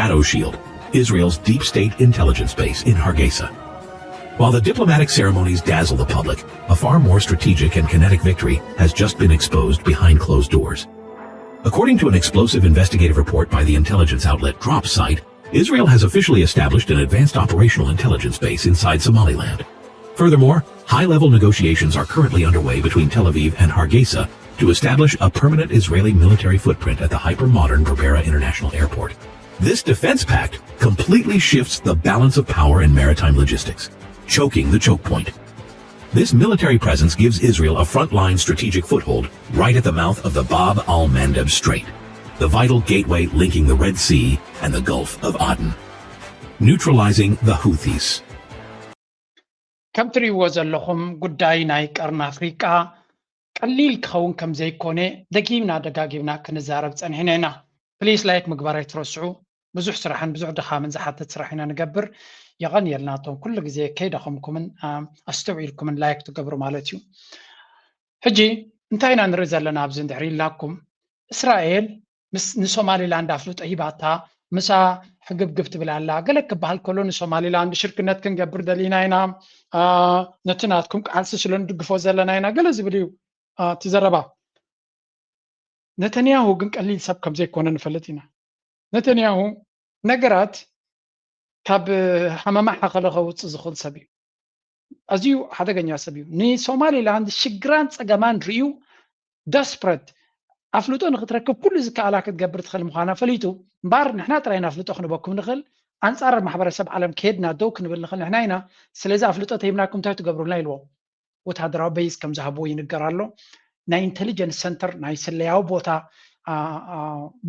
Shadow Shield, Israel's deep state intelligence base in Hargeisa. While the diplomatic ceremonies dazzle the public, a far more strategic and kinetic victory has just been exposed behind closed doors. According to an explosive investigative report by the intelligence outlet DropSight, Israel has officially established an advanced operational intelligence base inside Somaliland. Furthermore, high-level negotiations are currently underway between Tel Aviv and Hargeisa to establish a permanent Israeli military footprint at the hyper-modern Berbera International Airport. This defense pact completely shifts the balance of power in maritime logistics, choking the choke point. This military presence gives Israel a frontline strategic foothold right at the mouth of the Bab al-Mandeb Strait, the vital gateway linking the Red Sea and the Gulf of Aden, neutralizing the Houthis. ከም ትርእይዎ ዘለኹም ጉዳይ ናይ ቀርኒ ኣፍሪቃ ቀሊል ክኸውን ከም ዘይኮነ ደጊምና ደጋጊምና ክንዛረብ ጸኒሕና ኢና። ፕሊስ ላይክ ምግባር ኣይትረስዑ። ብዙሕ ስራሕን ብዙሕ ድኻምን ዝሓትት ስራሕ ኢና ንገብር። የቐንየልና እቶም ኩሉ ግዜ ከይደኸምኩምን ኣስተውዒልኩምን ላይክ ትገብሩ ማለት እዩ። ሕጂ እንታይ ኢና ንርኢ ዘለና ኣብዚ እንድሕር ኢልናኩም፣ እስራኤል ምስ ንሶማሊላንድ ኣፍልጦ ሂባታ ምሳ ሕግብግብ ትብል ኣላ። ገለ ክበሃል ከሎ ንሶማሊላንድ ሽርክነት ክንገብር ደሊና ኢና፣ ነቲ ናትኩም ቃልሲ ስለ ንድግፎ ዘለና ኢና ገለ ዝብል እዩ እቲ ዘረባ። ነተንያሁ ግን ቀሊል ሰብ ከም ዘይኮነ ንፈልጥ ኢና። ነተንያሁ ነገራት ካብ ሃመማ ሓኸለ ከውፅእ ዝኽእል ሰብ እዩ። ኣዝዩ ሓደገኛ ሰብ እዩ። ንሶማሊላንድ ሽግራን ፀገማን ርእዩ ደስፕረት ኣፍልጦ ንክትረክብ ኩሉ ዝከኣላ ክትገብር ትኽእል ምዃና ፈሊጡ እምበኣር ንሕና ጥራይ ኢና ኣፍልጦ ክንበኩም ንኽእል፣ ኣንፃር ማሕበረሰብ ዓለም ከይድና ደው ክንብል ንኽእል ንሕና ኢና። ስለዚ ኣፍልጦ ተሂብናኩም እንታይ ትገብሩልና ኢልዎም። ወታደራዊ በይዝ ከም ዝሃብዎ ይንገር ኣሎ። ናይ ኢንቴሊጀንስ ሰንተር ናይ ስለያዊ ቦታ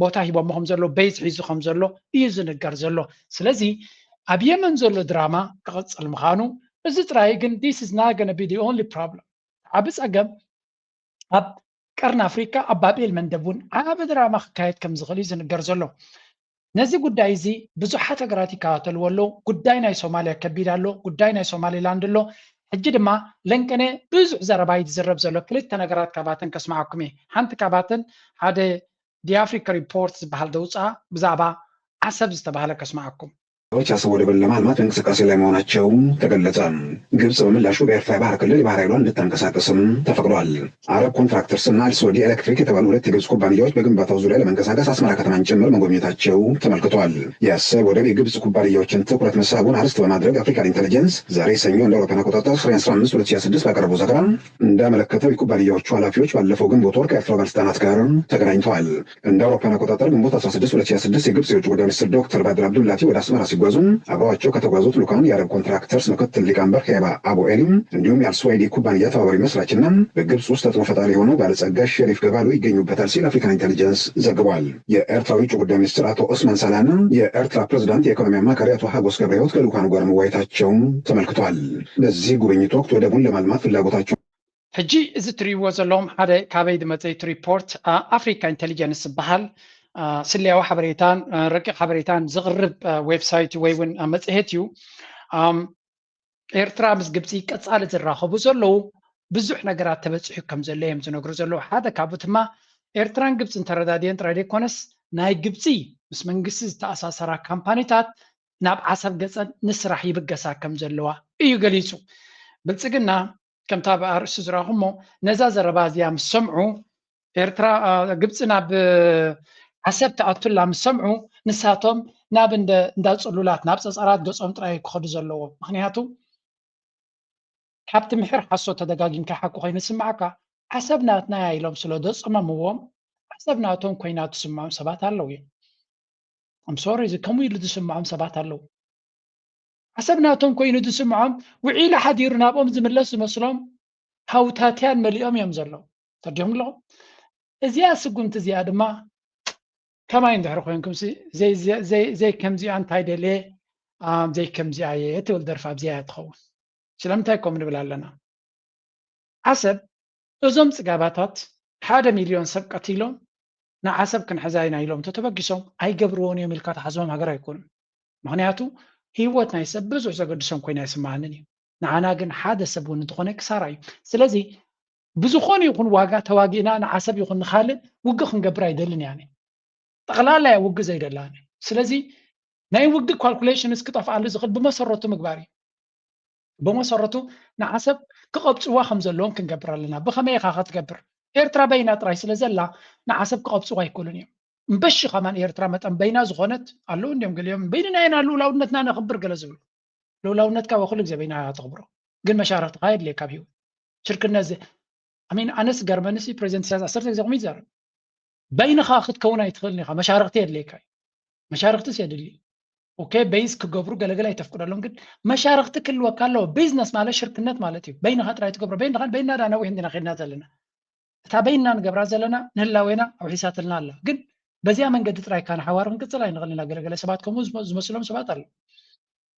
ቦታ ሂቦሞ ከም ዘሎ በይዝ ሒዙ ከም ዘሎ እዩ ዝንገር ዘሎ። ስለዚ ኣብ የመን ዘሎ ድራማ ክቕፅል ምዃኑ እዚ ጥራይ ግን this is not gonna be the only problem። ዓቢ ፀገም ኣብ ቀርኒ ኣፍሪካ ኣብ ባብኤል መንደብ እውን ዓቢ ድራማ ክካየድ ከም ዝኽእል እዩ ዝንገር ዘሎ። ነዚ ጉዳይ እዚ ብዙሓት ሃገራት ይከታተልዎ ኣለዉ። ጉዳይ ናይ ሶማልያ ከቢድ ኣሎ፣ ጉዳይ ናይ ሶማሊላንድ ኣሎ። ሕጂ ድማ ለንቀነ ብዙሕ ዘረባ እዩ ዝዝረብ ዘሎ። ክልተ ነገራት ካባተን ከስምዓኩም እየ። ሓንቲ ካባተን ሓደ ዲ ኣፍሪካ ሪፖርት ዝበሃል ደውፅኣ ብዛዕባ ዓሰብ ዝተባህለ ከስምዓኩም። ዎች አሰብ ወደብን ለማልማት በእንቅስቃሴ ላይ መሆናቸው ተገለጸ። ግብጽ በምላሹ በኤርትራ የባህር ክልል የባህር ኃይሏን እንድታንቀሳቀስም ተፈቅዷል። አረብ ኮንትራክተርስ እና አልስወዲ ኤሌክትሪክ የተባሉ ሁለት የግብጽ ኩባንያዎች በግንባታው ዙሪያ ለመንቀሳቀስ አስመራ ከተማን ጭምር መጎብኘታቸው ተመልክቷል። የአሰብ ወደብ የግብጽ ኩባንያዎችን ትኩረት መሳቡን አርዕስት በማድረግ አፍሪካን ኢንተለጀንስ ዛሬ ሰኞ እንደ አውሮፓውያን አቆጣጠር ሰኔ አስራ አምስት ሁለት ሺህ ስድስት ባቀረበው ዘገባ እንዳመለከተው የኩባንያዎቹ ኃላፊዎች ባለፈው ግንቦት ወር ከኤርትራ ባለስልጣናት ጋር ተገናኝተዋል። እንደ አውሮፓውያን አቆጣጠር ግንቦት አስራ ስድስት ሁለት ሺህ ስድስት የግብጽ የውጭ ጉዳይ ሚኒስትር ዶክተር ባድር አብዱላቲ ወደ አስመራ ሲጓዙ አብረዋቸው ከተጓዙት ልኡካን የአረብ ኮንትራክተርስ ምክትል ሊቀመንበር ሄባ አቡ ኤሊም እንዲሁም የአልስዋይዲ ኩባንያ ተባባሪ መስራችና በግብጽ ውስጥ ተጽዕኖ ፈጣሪ የሆነው ባለጸጋ ሸሪፍ ገባሉ ይገኙበታል ሲል አፍሪካን ኢንተሊጀንስ ዘግቧል። የኤርትራ የውጭ ጉዳይ ሚኒስትር አቶ ኦስማን ሳላና የኤርትራ ፕሬዝዳንት የኢኮኖሚ አማካሪ አቶ ሀጎስ ገብረሕይወት ከልኡካኑ ጋር መወያየታቸውም ተመልክቷል። በዚህ ጉብኝት ወቅት ወደቡን ለማልማት ፍላጎታቸው ሕጂ እዚ ትርእይዎ ዘለኹም ሓደ ካበይ ዝመፀ እቲ ሪፖርት ኣፍሪካ ኢንቴሊጀንስ ዝበሃል ስለያዊ ሓበሬታን ረቂቕ ሓበሬታን ዝቕርብ ዌብሳይት ወይ እውን መፅሄት እዩ። ኤርትራ ምስ ግብፂ ቀፃሊ ዝራኸቡ ዘለዉ ብዙሕ ነገራት ተበፂሑ ከም ዘሎ እዮም ዝነግሩ ዘለዉ። ሓደ ካብኡ ድማ ኤርትራን ግብፅን ተረዳድየን ጥራይ ዘይኮነስ ናይ ግብፂ ምስ መንግስቲ ዝተኣሳሰራ ካምፓኒታት ናብ ዓሰብ ገፀን ንስራሕ ይብገሳ ከም ዘለዋ እዩ ገሊፁ። ብልፅግና ከምታ ኣብ ኣርእስቲ ዝረኣኹሞ ነዛ ዘረባ እዚኣ ምስ ሰምዑ ኤርትራ ግብፂ ናብ ዓሰብ ትኣቱላ ምስ ሰምዑ ንሳቶም ናብ እንደ እንዳ ፅሉላት ናብ ፀፀራት ገፆም ጥራይ ክኸዱ ዘለዎ። ምክንያቱ ካብቲ ምሕር ሓሶት ተደጋጊምካ ሓቂ ኮይኑ ዝስምዓካ ዓሰብ ናትና እያ ኢሎም ስለ ዘፅመምዎም ዓሰብ ናቶም ኮይና ትስምዖም ሰባት ኣለዉ እዮም። I'm sorry እዚ ከምኡ ኢሉ ዝስምዖም ሰባት ኣለዉ። ዓሰብ ናቶም ኮይኑ ዝስምዖም ውዒሉ ሓዲሩ ናብኦም ዝምለስ ዝመስሎም ሃውታትያን መሊኦም እዮም ዘለዉ። ተርዲኹም ኣለኹም። እዚኣ ስጉምቲ እዚኣ ድማ ከማይ እንድሕር ኮይንኩም ዘይከምዚኣ እንታይ ደልየ ዘይከምዚኣ እየ ትብል ደርፊ ኣብዚኣ እያ ትኸውን። ስለምንታይ ከምኡ ንብል ኣለና? ዓሰብ እዞም ፅጋባታት ሓደ ሚልዮን ሰብ ቀቲሎም ንዓሰብ ክንሕዛ ኢና ኢሎም እንተተበጊሶም ኣይገብርዎን እዮም ኢልካ ትሓስቦም ሃገር ኣይኮኑን። ምክንያቱ ህይወት ናይ ሰብ ብዙሕ ዘገድሶም ኮይና ኣይስምዓንን እዩ። ንዓና ግን ሓደ ሰብ እውን እንተኾነ ክሳራ እዩ። ስለዚ ብዝኾነ ይኹን ዋጋ ተዋጊእና ንዓሰብ ይኹን ንካልእ ውግእ ክንገብር ኣይደልን እያ። ጠቕላላ እያ ውግእ ዘይደላኒ። ስለዚ ናይ ውግእ calculations ክጠፍኣሉ ዝኽእል ብመሰረቱ ምግባር እዩ። ብመሰረቱ ንዓሰብ ክቐብፅዋ ከም ዘለዎም ክንገብር ኣለና። ብኸመይ ኢኻ ክትገብር? ኤርትራ በይና ጥራይ ስለ ዘላ ንዓሰብ ክቐብፅዋ ኣይክእሉን እዮም። እምበሺ ከማን ኤርትራ መጠን በይና ዝኾነት ኣለዉ እንዲዮም። ገሊኦም በይንና ኢና ልኡላውነትና ነኽብር ገለ ዝብሉ። ልኡላውነትካ ወይ ኩሉ ግዜ በይና ተኽብሮ፣ ግን መሻርክትኻ የድልየካ ኣብ ህይወት። ሽርክነት ዘ- I mean፣ ኣነስ ገርመንሲ ፕሬዚደንት ኢሳያስ ዓሰርተ ግዜ ኹም ይዛረብ። በይንኻ ክትከውን ኣይትኽእልን ኢኻ። መሻርክቲ የድልየካ እዩ። መሻርክትስ የድልዩ። ኦኬ፣ ቤዝ ክገብሩ ገለገለ ኣይተፍቅደሎም፣ ግን መሻርክቲ ክህልወካ ኣለዎ። ቢዝነስ ማለት ሽርክነት ማለት እዩ። በይንኻ ጥራይ ትገብሮ። በይንኻ በይና ዳ ነዊሕ እንዲና ከድና ዘለና። እታ በይንና ንገብራ ዘለና ንህላዌና ኣውሒሳትልና ኣላ። ግን በዚያ መንገዲ ጥራይ ካን ሓዋር ክንቅፅል ኣይንኽእል ኢና። ገለገለ ሰባት ከምኡ ዝመ- ዝመስሎም ሰባት ኣለዉ።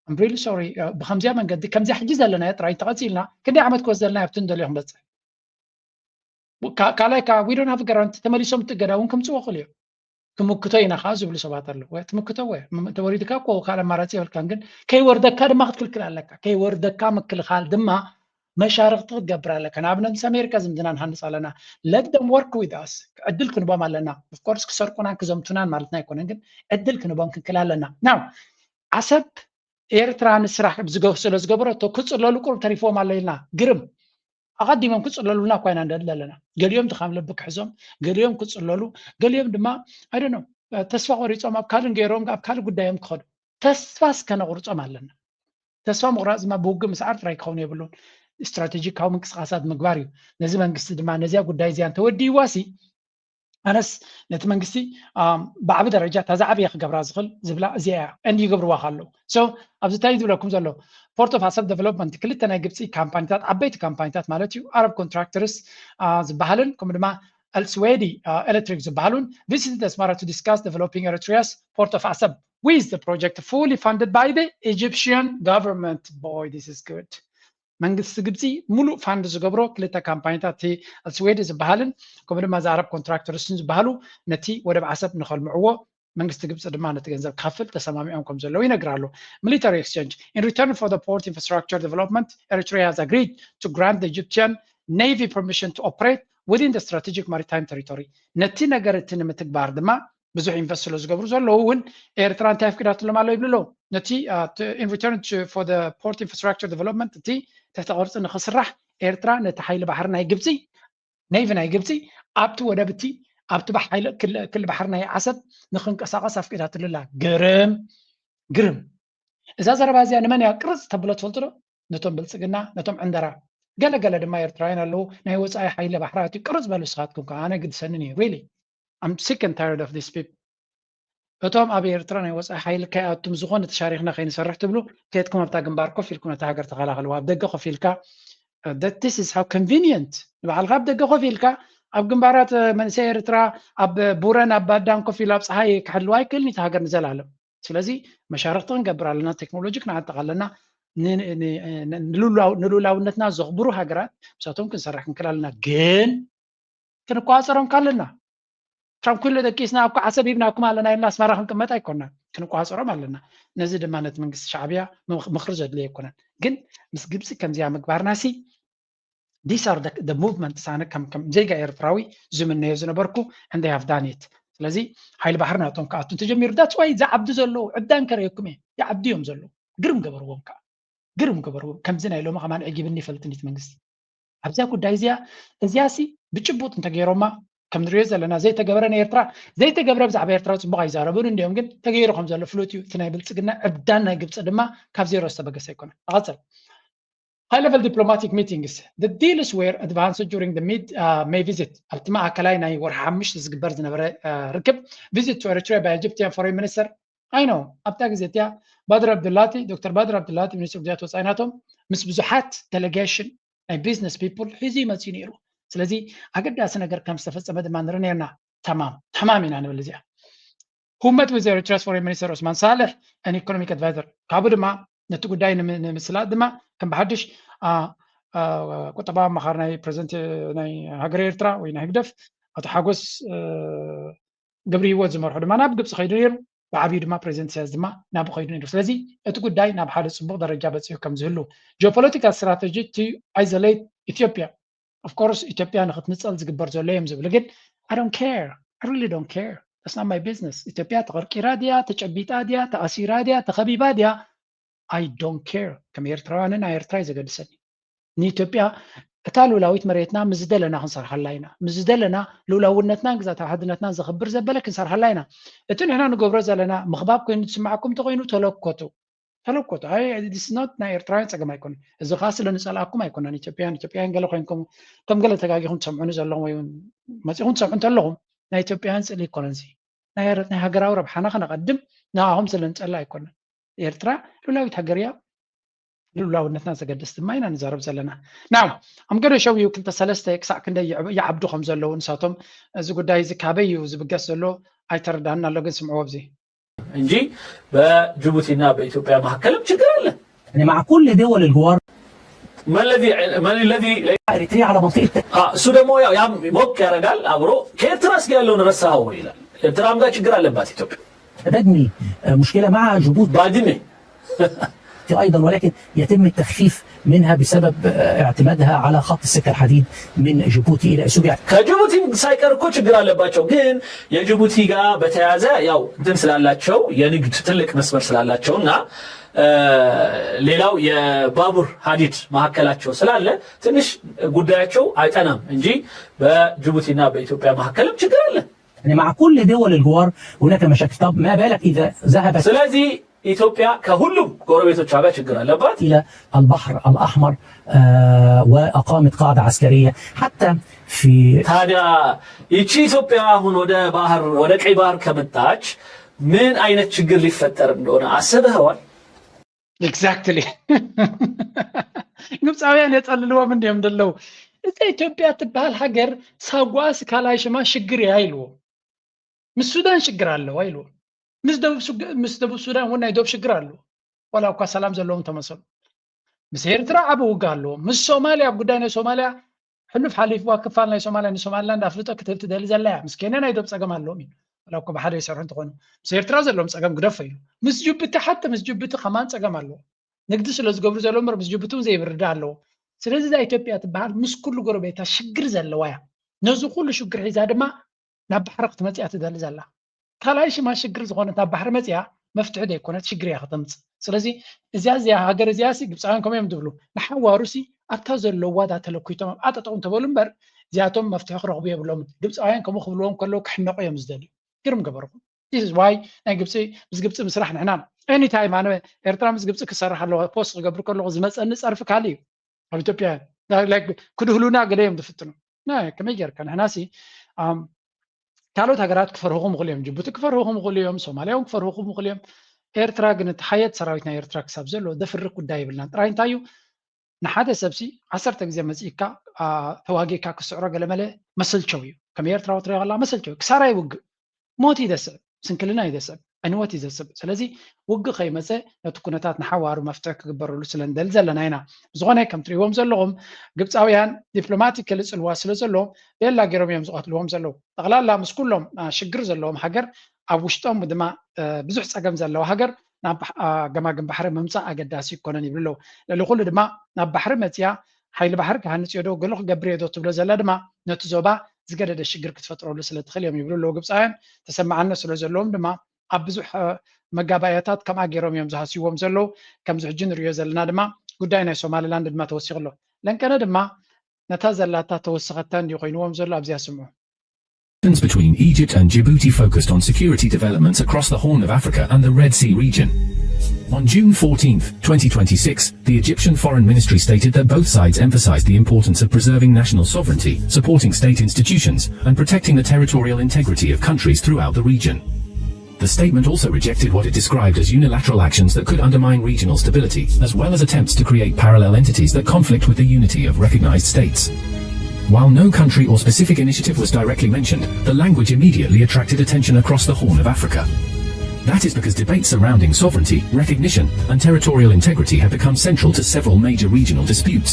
I'm really sorry። ብከምዚያ መንገዲ ከምዚያ ሕጂ ዘለናዮ ጥራይ እንተቐፂልና ክንደይ ዓመት ክወስደልና ኣብቲ ንደልዮ ክንበፅሕ? ካ- ካልኣይ ከዓ we don't have guarantee፣ ተመሊሶም እቲ ገዳ እውን ከምፅዎ ክእሉ እዮም። ክምክቶ ኢና ከዓ ዝብሉ ሰባት ኣለዉ። ወይ ትምክቶ ወይ ም- ተወሪድካ እኮ ካልእ ኣማራፂ የብልካን፣ ግን ከይወርደካ ድማ ክትክልክል ኣለካ። ከይወርደካ ምክልኻል ድማ መሻርክቲ ክትገብር ኣለካ። ንኣብነት ምስ ኣሜሪካ ዝምድና ንሃንፅ ኣለና። Let them work with us። ዕድል ክንቦም ኣለና። Of course ክሰርቁናን ክዘምቱናን ማለትና ኣይኮነን፣ ግን ዕድል ክንቦም ክንክል ኣለና። Now ዓሰብ ኤርትራ ንስራሕ ዝገ- ስለ ዝገበረቶ ክፅለሉ ቁሩብ ተሪፎም ኣሎ ኢልና ግርም። ኣቐዲሞም ክፅለሉልና እኳ ኢና ንደሊ ኣለና። ገሊኦም ድኻም ልቢ ክሕዞም፣ ገሊኦም ክፅለሉ፣ ገሊኦም ድማ I don't know ተስፋ ቆሪፆም ኣብ ካልእ ገይሮም ኣብ ካልእ ጉዳዮም ክኸዱ። ተስፋ እስከ ነቑርፆም ኣለና። ተስፋ ምቑራፅ ድማ ብውግእ ምስዓር ጥራይ ክኸውን የብሉን። ስትራቴጂካዊ ምንቅስቃሳት ምግባር እዩ። ነዚ መንግስቲ ድማ ነዚያ ጉዳይ እዚኣ እንተወዲእዋ ሲ ኣነስ ነቲ መንግስቲ ብዓቢ ደረጃ እታ ዝዓበየ ክገብራ ዝኽእል ዝብላ እዚኣ እያ። And ይገብርዋ ከለዉ so ኣብዚ እንታይ ዝብለኩም ዘሎ Port of Assab Development ክልተ ናይ ግብፂ ካምፓኒታት ዓበይቲ ካምፓኒታት ማለት እዩ Arab Contractors ዝበሃልን ከምኡ ድማ Al Suwaidi Electric ዝበሃሉን visited Asmara to discuss developing Eritrea's Port of Assab with the project fully funded by the Egyptian government. Boy, this is good. መንግስቲ ግብፂ ሙሉእ ፋንድ ዝገብሮ ክልተ ካምፓኒታት እቲ ኣልስዌዲ ዝበሃልን ከምኡ ድማ ዛዕረብ ኮንትራክተርስን ዝበሃሉ ነቲ ወደብ ዓሰብ ንኸልምዕዎ መንግስቲ ግብፂ ድማ ነቲ ገንዘብ ክኸፍል ተሰማሚዖም ከም ዘለዉ ይነግር ኣሎ። Military exchange. In return for the port infrastructure development, Eritrea has agreed to grant the Egyptian Navy permission to operate within the strategic maritime territory. ነቲ ነገር እቲ ንምትግባር ድማ ብዙሕ ኢንቨስት ስለ ዝገብሩ ዘለዉ እውን ኤርትራ እንታይ ኣፍቂዳትሎም ኣሎ ይብሉ ኣለዉ። ነቲ in return for the port infrastructure development እቲ ትሕቲ ቅርፂ ንክስራሕ ኤርትራ ነቲ ሓይሊ ባሕሪ ናይ ግብፂ ኔቪ ናይ ግብፂ ኣብቲ ወደብ እቲ ኣብቲ ሓይሊ ክሊ ባሕሪ ናይ ዓሰብ ንክንቀሳቀስ ኣፍቂዳትሉ ኣላ። ግርም ግርም። እዛ ዘረባ እዚኣ ንመን እያ ቅርፅ ተብሎ ትፈልጡ ዶ? ነቶም ብልፅግና፣ ነቶም ዕንደራ። ገለ ገለ ድማ ኤርትራውያን ኣለዉ ናይ ወፃኢ ሓይሊ ባሕሪ ኣትዩ ቅርፅ በሉ ንስኻትኩም ከዓ ኣነ ግድሰንን እዩ። Really I'm sick and tired of these people። እቶም ኣብ ኤርትራ ናይ ወፃኢ ሓይሊ ከይኣቱም ዝኾነ ተሻሪኽና ከይንሰርሕ ትብሉ ከድኩም ኣብታ ግንባር ኮፍ ኢልኩም ነታ ሃገር ተኸላኸልዋ። ኣብ ደገ ኮፍ ኢልካ this is how convenient ንባዕልካ ኣብ ደገ ኮፍ ኢልካ ኣብ ግንባራት መንእሰይ ኤርትራ ኣብ ቡረን ኣብ ባዳን ኮፍ ኢሉ ኣብ ፀሓይ ክሕልዋ ኣይክእልን እቲ ሃገር ንዘላለም። ስለዚ መሻርክቲ ክንገብር ኣለና፣ ቴክኖሎጂ ክነዓጥቕ ኣለና፣ ንልኡላውነትና ዘኽብሩ ሃገራት ምሳቶም ክንሰርሕ ክንክእል ኣለና። ግን ክንቋፀሮም ካለና ትራንኩሎ ደቂስና ኣብ ዓሰብ ሂብናኩም ኣለና ኢልና ኣስመራ ክንቅመጥ ኣይኮና፣ ክንቋፀሮም ኣለና። ነዚ ድማ ነቲ መንግስቲ ሻዕብያ ምኽሪ ዘድልዮ ኣይኮነን። ግን ምስ ግብፂ ከምዚኣ ምግባርና ሲ these are the movement ሳነ ከም ከም ዜጋ ኤርትራዊ ዝምነዮ ዝነበርኩ and they have done it። ስለዚ ሓይሊ ባሕሪ ናቶም ክኣቱ እንተጀሚሩ that's why ዝዓብዱ ዘለዉ ዕብዳን ከርእየኩም እየ። ይዓብዱ እዮም ዘለዉ። ግርም ገበርዎም ከዓ ግርም ገበርዎም። ከምዚ ናይ ሎሚ ከማን ዕጊብኒ ይፈልጥን እቲ መንግስቲ ኣብዛ ጉዳይ እዚኣ። እዚኣ ሲ ብጭቡጥ እንተገይሮማ ከም ንሪኦ ዘለና ዘይተገበረ ንኤርትራ ዘይተገብረ ብዛዕባ ኤርትራ ፅቡቅ ኣይዛረቡን እንዲኦም ግን ተገይሩ ከም ዘሎ ፍሉጥ እዩ። እቲ ናይ ብልፅግና ዕብዳን ናይ ግብፂ ድማ ካብ ዜሮ ዝተበገሰ ኣይኮነን። እቐፅል። High level diplomatic meetings. The deals were advanced during the mid uh, May visit. ኣብቲ ማእከላይ ናይ ወርሒ ሓሙሽተ ዝግበር ዝነበረ ርክብ visit to Eritrea by Egyptian foreign minister I know ኣብታ ግዜ እቲኣ ባድር ኣብዱላቲ ዶክተር ባድር ኣብዱላቲ ሚኒስትር ጉዳያት ወፃኢ ናቶም ምስ ብዙሓት delegation ናይ business people ሒዙ ይመፅኡ ነይሩ። ስለዚ ኣገዳሲ ነገር ከም ዝተፈፀመ ድማ ንርኢ ነርና። ተማም ተማም ኢና ንብል እዚኣ who met with Eritrea's foreign minister Osman Saleh and economic advisor ካብኡ ድማ ነቲ ጉዳይ ንምስላጥ ድማ ከም ብሓድሽ ቁጠባዊ ኣማኻሪ ናይ ፕሬዚደንት ናይ ሃገር ኤርትራ ወይ ናይ ህግደፍ ኣቶ ሓጎስ ገብረ ህይወት ዝመርሑ ድማ ናብ ግብፂ ከይዱ ነይሩ። ብዓብዩ ድማ ፕሬዚደንት ኢሳያስ ድማ ናብ ከይዱ ነይሩ። ስለዚ እቲ ጉዳይ ናብ ሓደ ፅቡቅ ደረጃ በፂሑ ከም ዝህሉ geopolitical strategy to isolate Ethiopia of course ኢትዮጵያ ንክትንፀል ዝግበር ዘሎ እዮም ዝብሉ ግን I don't care I really don't care That's not my business. ኢትዮጵያ ተቐርቂራ ድያ፣ ተጨቢጣ ድያ፣ ተኣሲራ ድያ፣ ተኸቢባ ድያ? I don't care። ከም ኤርትራውያንን ናይ ኤርትራ እዩ ዘገድሰኒ። ንኢትዮጵያ እታ ልኡላዊት መሬትና ምስ ዝደለና ክንሰርሓላ ኢና። ምስ ዝደለና ልኡላውነትናን ግዛታዊ ሓድነትናን ዘኽብር ዘበለ ክንሰርሓላ ኢና። እቲ ንሕና ንገብሮ ዘለና ምኽባብ ኮይኑ ዝስምዓኩም እንተኾይኑ ተለኮቱ። ተለኮቱ። ኣይ፣ this is not ናይ ኤርትራውያን ጸገም ኣይኮነን። እዚ ኸኣ ስለ ንጸልኣኩም ኣይኮነን። ኢትዮጵያን ኢትዮጵያን ገለ ኮይንኩም ከም ገለ ተጋጊኹም ትሰምዑኒ ዘለኹም ወይ እውን መጺኹም ትሰምዑ እንተለኹም ናይ ኢትዮጵያውያን ጽልኢ ኣይኮነን። እዚ ናይ ኤረ-፣ ናይ ሃገራዊ ረብሓና ከነቐድም ንኣኹም ስለ ንጸልእ ኣይኮነን። ኤርትራ ልኡላዊት ሃገር እያ። ልኡላውነትና ዘገድስ ድማ ኢና ንዛረብ ዘለና። Now I'm gonna show you ክልተ ሰለስተ ክሳዕ ክንደይ ይዕብ-፣ ይዓብዱ ከም ዘለዉ ንሳቶም። እዚ ጉዳይ እዚ ካበይ እዩ ዝብገስ ዘሎ ኣይተረዳንን ኣሎ፣ ግን ስምዕዎ ኣብዚ። እንጂ በጅቡቲና በኢትዮጵያ መካከልም ችግር አለ። يعني مع كل دول الجوار ما الذي ما الذي اريتريا على منطقه አ፣ እሱ ደግሞ ያው ያም ሞቅ ያደርጋል አብሮ። ከኤርትራስ ጋር ያለውን ረሳኸው ወይ ይላል። ኤርትራም ጋር ችግር አለባት ኢትዮጵያ። تجني مشكله مع جبوتي ባድሜ ايضا، ولكن يتم التخفيف منها بسبب اعتمادها على خط السكه الحديد من جيبوتي الى اثيوبيا. ከጅቡቲም ሳይቀር እኮ ችግር አለባቸው። ግን የጅቡቲ ጋር በተያያዘ ያው እንትን ስላላቸው የንግድ ትልቅ መስመር ስላላቸው እና እ፣ ሌላው የባቡር ሀዲድ መካከላቸው ስላለ ትንሽ ጉዳያቸው አይጠናም እንጂ በጅቡቲና በኢትዮጵያ መካከልም ችግር አለ። يعني مع كل دول الجوار هناك مشاكل. طب ما بالك اذا ذهبت ስለዚህ ኢትዮጵያ ከሁሉም ጎረቤቶቿ ጋር ችግር አለባት። الى البحر الاحمر آه، واقامت قاعده عسكريه حتى في ታዲያ ይቺ ኢትዮጵያ አሁን ወደ ባህር ወደ ቀይ ባህር ከመጣች ምን አይነት ችግር ሊፈጠር እንደሆነ አስበኸዋል? Exactly። ግብፃውያን የፀልልዎም እንዲዮም ደለው። እዛ ኢትዮጵያ ትበሃል ሃገር ሳጓስ ካልኣይ ሽማ ሽግር እያ ኢልዎ። ምስ ሱዳን ሽግር ኣለዋ ኢልዎ። ምስ ደቡብ ሱግ-፣ ምስ ደቡብ ሱዳን እውን ናይ ዶብ ሽግር ኣለዎ። ዋላ እኳ ሰላም ዘለዎም ተመሰሉ። ምስ ኤርትራ ዓቢ ውግእ ኣለዎ። ምስ ሶማልያ፣ ኣብ ጉዳይ ናይ ሶማልያ ሕሉፍ ሓሊፍዋ ክፋል ናይ ሶማልያ ንሶማሊላንድ ኣፍልጦ ክትህብ ትደሊ ዘላ እያ። ምስ ኬንያ ናይ ዶብ ጸገም ኣለዎም እዩ። ዋላ እኮ ብሓደ ይሰርሑ እንተኾኑ፣ ምስ ኤርትራ ዘለዎም ጸገም ግደፎ እዩ። ምስ ጅቡቲ፣ ሓቲ ምስ ጅቡቲ ከማን ጸገም ኣለዎ። ንግዲ ስለ ዝገብሩ ዘለዉ እምበር ምስ ጅቡቲ እውን ዘይምርዳእ ኣለዎ። ስለዚ እዛ ኢትዮጵያ ትበሃል ምስ ኩሉ ጎረቤታ ሽግር ዘለዋ እያ። ነዚ ኩሉ ሽግር ሒዛ ድማ ናብ ባሕሪ ክትመጽእ እያ ትደሊ ዘላ። ካልኣይ ሽማ ሽግር ዝኾነት ናብ ባሕሪ መጽያ መፍትሒ ዘይኮነት ሽግር እያ ከተምጽእ። ስለዚ እዚኣ እዚኣ ሃገር እዚኣ ሲ ግብፃውያን ከምኡ እዮም ዝብሉ፣ ንሓዋሩ ሲ ኣብታ ዘለዋ ዳ ተለኩይቶም ኣብኣ ጠጠው እንተበሉ እምበር እዚኣቶም መፍትሒ ክረኽቡ የብሎምን። ግብፃውያን ከምኡ ክብልዎም ከለዉ ክሕነቑ እዮም ዝደልዩ። ግርም ገበርኩም። This is why ናይ ግብፂ ምስ ግብፂ ምስራሕ ንሕና anytime ኣነ ኤርትራ ምስ ግብፂ ክሰርሕ ኣለዋ ፖስት ክገብር ከለኹ ዝመፀኒ ፀርፊ ካልእ እዩ። ኣብ ኢትዮጵያ like ክድህሉና ገለ እዮም ዝፍትኑ። ናይ ከመይ ጌርካ ንሕና ሲ ኣም፣ ካልኦት ሃገራት ክፈርሁኹም ይኽእሉ እዮም። ጅቡቲ ክፈርሁኹም ይኽእሉ እዮም። ሶማልያ እውን ክፈርሁኹም ይኽእሉ እዮም። ኤርትራ ግን እቲ ሓየት ሰራዊት ናይ ኤርትራ ክሳብ ዘሎ ዘፍርህ ጉዳይ የብልናን። ጥራይ እንታይ እዩ ንሓደ ሰብሲ ዓሰርተ ግዜ መፂእካ አ፣ ተዋጊእካ ክስዕሮ ገለመለ መሰልቸው እዩ። ከም ኤርትራ ወትረ ከላ መሰልቸው እዩ። ክሳራ ይውግእ ሞት እዩ ዘስዕብ፣ ስንክልና እዩ ዘስዕብ፣ ዕንወት እዩ ዘስዕብ። ስለዚ ውግእ ከይመፀ ነቲ ኩነታት ንሓዋሩ መፍትሒ ክግበረሉ ስለ ንደሊ ዘለና ኢና። ብዝኾነ ከም ትሪእዎም ዘለኹም ግብፃውያን ዲፕሎማቲካሊ ፅልዋ ስለ ዘለዎም ቤላ ገይሮም እዮም ዝቐትልዎም ዘለዉ። ጠቕላላ ምስ ኩሎም አ፣ ሽግር ዘለዎም ሃገር ኣብ ውሽጦም ድማ አ፣ ብዙሕ ፀገም ዘለዋ ሃገር ናብ ባሕ- አ፣ ገማግም ባሕሪ ምምፃእ ኣገዳሲ ይኮነን ይብሉ ኣለዉ። ልዕሊ ኩሉ ድማ ናብ ባሕሪ መፅያ ሓይሊ ባሕሪ ክሃንፅ እዮ ዶ ገሎ ክገብር እዮ ዶ ትብሎ ዘላ ድማ ነቲ ዞባ ዝገደደ ሽግር ክትፈጥረሉ ስለ ትኽእል እዮም ይብሉ ኣለዉ ግብፃውያን። ተሰማዕነት ስለ ዘለዎም ድማ ኣብ ብዙሕ አ፣ መጋባእያታት ከምኣ ገይሮም እዮም ዝሃስይዎም ዘለዉ። ከምዚ ሕጂ ንሪኦ ዘለና ድማ ጉዳይ ናይ ሶማሊላንድ ድማ ተወሲኹ ኣሎ። ለንቀነ ድማ ነታ ዘላታ ተወሰኸታ እንዲዩ ኮይንዎም ዘሎ ኣብዚኣ ስምዑ። Relations between Egypt and Djibouti focused on security developments across the Horn of Africa and the Red Sea region. On June fourteenth, twenty twenty-six, the Egyptian Foreign Ministry stated that both sides emphasized the importance of preserving national sovereignty, supporting state institutions, and protecting the territorial integrity of countries throughout the region. The statement also rejected what it described as unilateral actions that could undermine regional stability, as well as attempts to create parallel entities that conflict with the unity of recognized states. While no country or specific initiative was directly mentioned, the language immediately attracted attention across the Horn of Africa. That is because debates surrounding sovereignty, recognition, and territorial integrity have become central to several major regional disputes.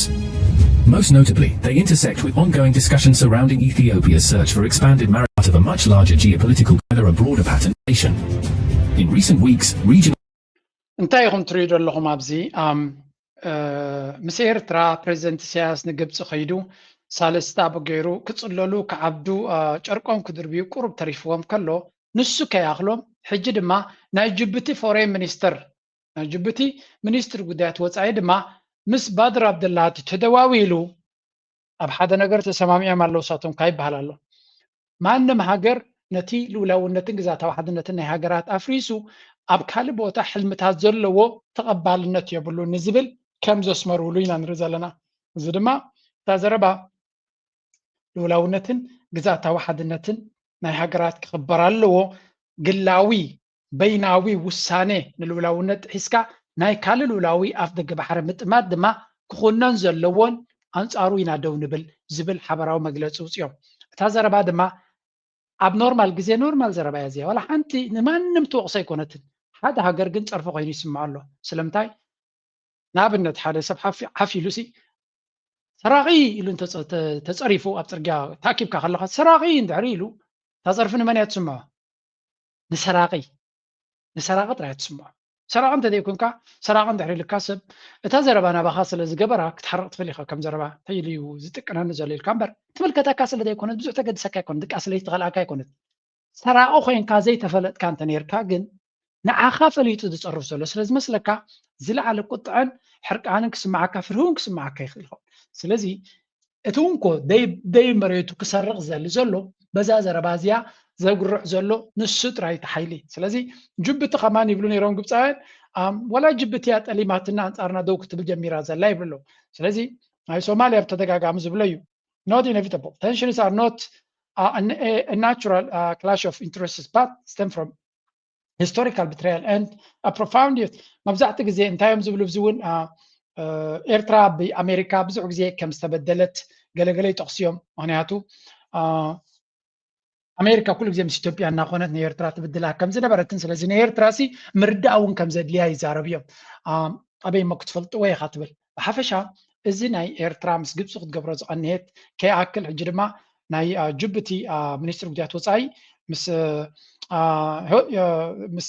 Most notably, they intersect with ongoing discussions surrounding Ethiopia's search for expanded maritime part of a much larger geopolitical, whether a broader pattern nation. In recent weeks, regional እንታይ ኢኹም ትሪኡ ዘለኹም ኣብዚ ኣም፣ እ፣ ምስ ኤርትራ ፕሬዚደንት ኢሳያስ ንግብፂ ከይዱ ሳልስቲ ኣብኡ ገይሩ ክፅለሉ ክዓብዱ እ፣ ጨርቆም ክድርብዩ ቁሩብ ተሪፍዎም ከሎ ንሱ ከይኣኽሎም ሕጂ ድማ ናይ ጅቡቲ ፎሬን ሚኒስተር ናይ ጅቡቲ ሚኒስትሪ ጉዳያት ወፃኢ ድማ ምስ ባድር ኣብደላቲ ተደዋዊሉ ኣብ ሓደ ነገር ተሰማሚዖም ኣለዉ። እሳቶም ካይበሃል ኣሎ ማንም ሃገር ነቲ ልኡላውነትን ግዛታዊ ሓድነትን ናይ ሃገራት ኣፍሪሱ ኣብ ካልእ ቦታ ሕልምታት ዘለዎ ተቐባልነት የብሉን ንዝብል ከም ዘስመርሉ ኢና ንርኢ ዘለና። እዚ ድማ እታ ዘረባ ልኡላውነትን ግዛታዊ ሓድነትን ናይ ሃገራት ክኽበር ኣለዎ። ግላዊ በይናዊ ውሳኔ ንልኡላውነት ጥሒስካ ናይ ካልእ ልኡላዊ ኣፍ ደገ ባሕሪ ምጥማት ድማ ክኹነን ዘለዎን ኣንጻሩ ኢና ደው ንብል ዝብል ሓበራዊ መግለጺ ውፅኦም። እታ ዘረባ ድማ ኣብ ኖርማል ግዜ ኖርማል ዘረባ እያ እዚኣ። ዋላ ሓንቲ ንማንም ትወቕሶ ኣይኮነትን። ሓደ ሃገር ግን ጸርፊ ኮይኑ ይስምዖ ኣሎ። ስለምንታይ? ንኣብነት ሓደ ሰብ ሓፊ- ሓፍ ኢሉ ሲ ሰራቒ ኢሉ እንተ- ተ- ተጸሪፉ ኣብ ጽርግያ ተኣኪብካ ከለኻ ሰራቒ እንድሕሪ ኢሉ እታ ጸርፊ ንመን እያ ትስምዖ? ንሰራቒ ንሰራቒ ጥራይ ትስምዖ። ሰራቒ እንተዘይኮንካ ሰራቒ እንድሕሪ ኢልካ ሰብ እታ ዘረባ ናባኻ ስለ ዝገበራ ክትሓርቕ ትኽእል ኢኻ። ከም ዘረባ እንታይ ኢሉ እዩ ዝጥቀነኒ ዘሎ ኢልካ እምበር ትምልከተካ ስለ ዘይኮነት ብዙሕ ተገድሰካ ኣይኮነት ድቃስ ለይትኸልኣካ ኣይኮነት። ሰራቒ ኮይንካ ዘይተፈለጥካ እንተ ነርካ ግን ንዓኻ ፈሊጡ ዝጸርፍ ዘሎ ስለ ዝመስለካ ዝለዓለ ቁጥዐን ሕርቃንን ክስምዓካ ፍርህውን ክስምዓካ ይኽእል ይኸውን። ስለዚ እቲ እውን ኮ ደይ ደይ መሬቱ ክሰርቕ ዝደሊ ዘሎ በዛ ዘረባ እዚኣ ዘጉርዕ ዘሎ ንሱ ጥራይ እቲ ሓይሊ። ስለዚ ጅቡቲ ከማን ይብሉ ነይሮም ግብፃውያን ኣም፣ ወላ ጅቡቲ እያ ጠሊማትና ኣንፃርና ደው ክትብል ጀሚራ ዘላ ይብሉ ኣለዉ። ስለዚ ናይ ሶማልያ ብተደጋጋሚ ዝብሎ እዩ not inevitable tensions are not uh, a, a natural uh, clash of interests but stem from historical betrayal and a profound youth መብዛሕቲ ግዜ እንታይ እዮም ዝብሉ እዚ እውን ኤርትራ ብኣሜሪካ ብዙሕ ግዜ ከም ዝተበደለት ገለገለ ይጠቕሱ እዮም። ምክንያቱ ኣሜሪካ ኩሉ ግዜ ምስ ኢትዮጵያ እናኾነት ንኤርትራ ትብድላ ከም ዝነበረትን ስለዚ ንኤርትራ ሲ ምርዳእ እውን ከም ዘድልያ ይዛረብ እዮም። ኣበይ እሞ ክትፈልጥዎ ኢኻ ትብል። ብሓፈሻ እዚ ናይ ኤርትራ ምስ ግብፂ ክትገብሮ ዝቐንየት ከይኣክል ሕጂ ድማ ናይ ጅቡቲ ሚኒስትር ጉዳያት ወፃኢ ምስ ምስ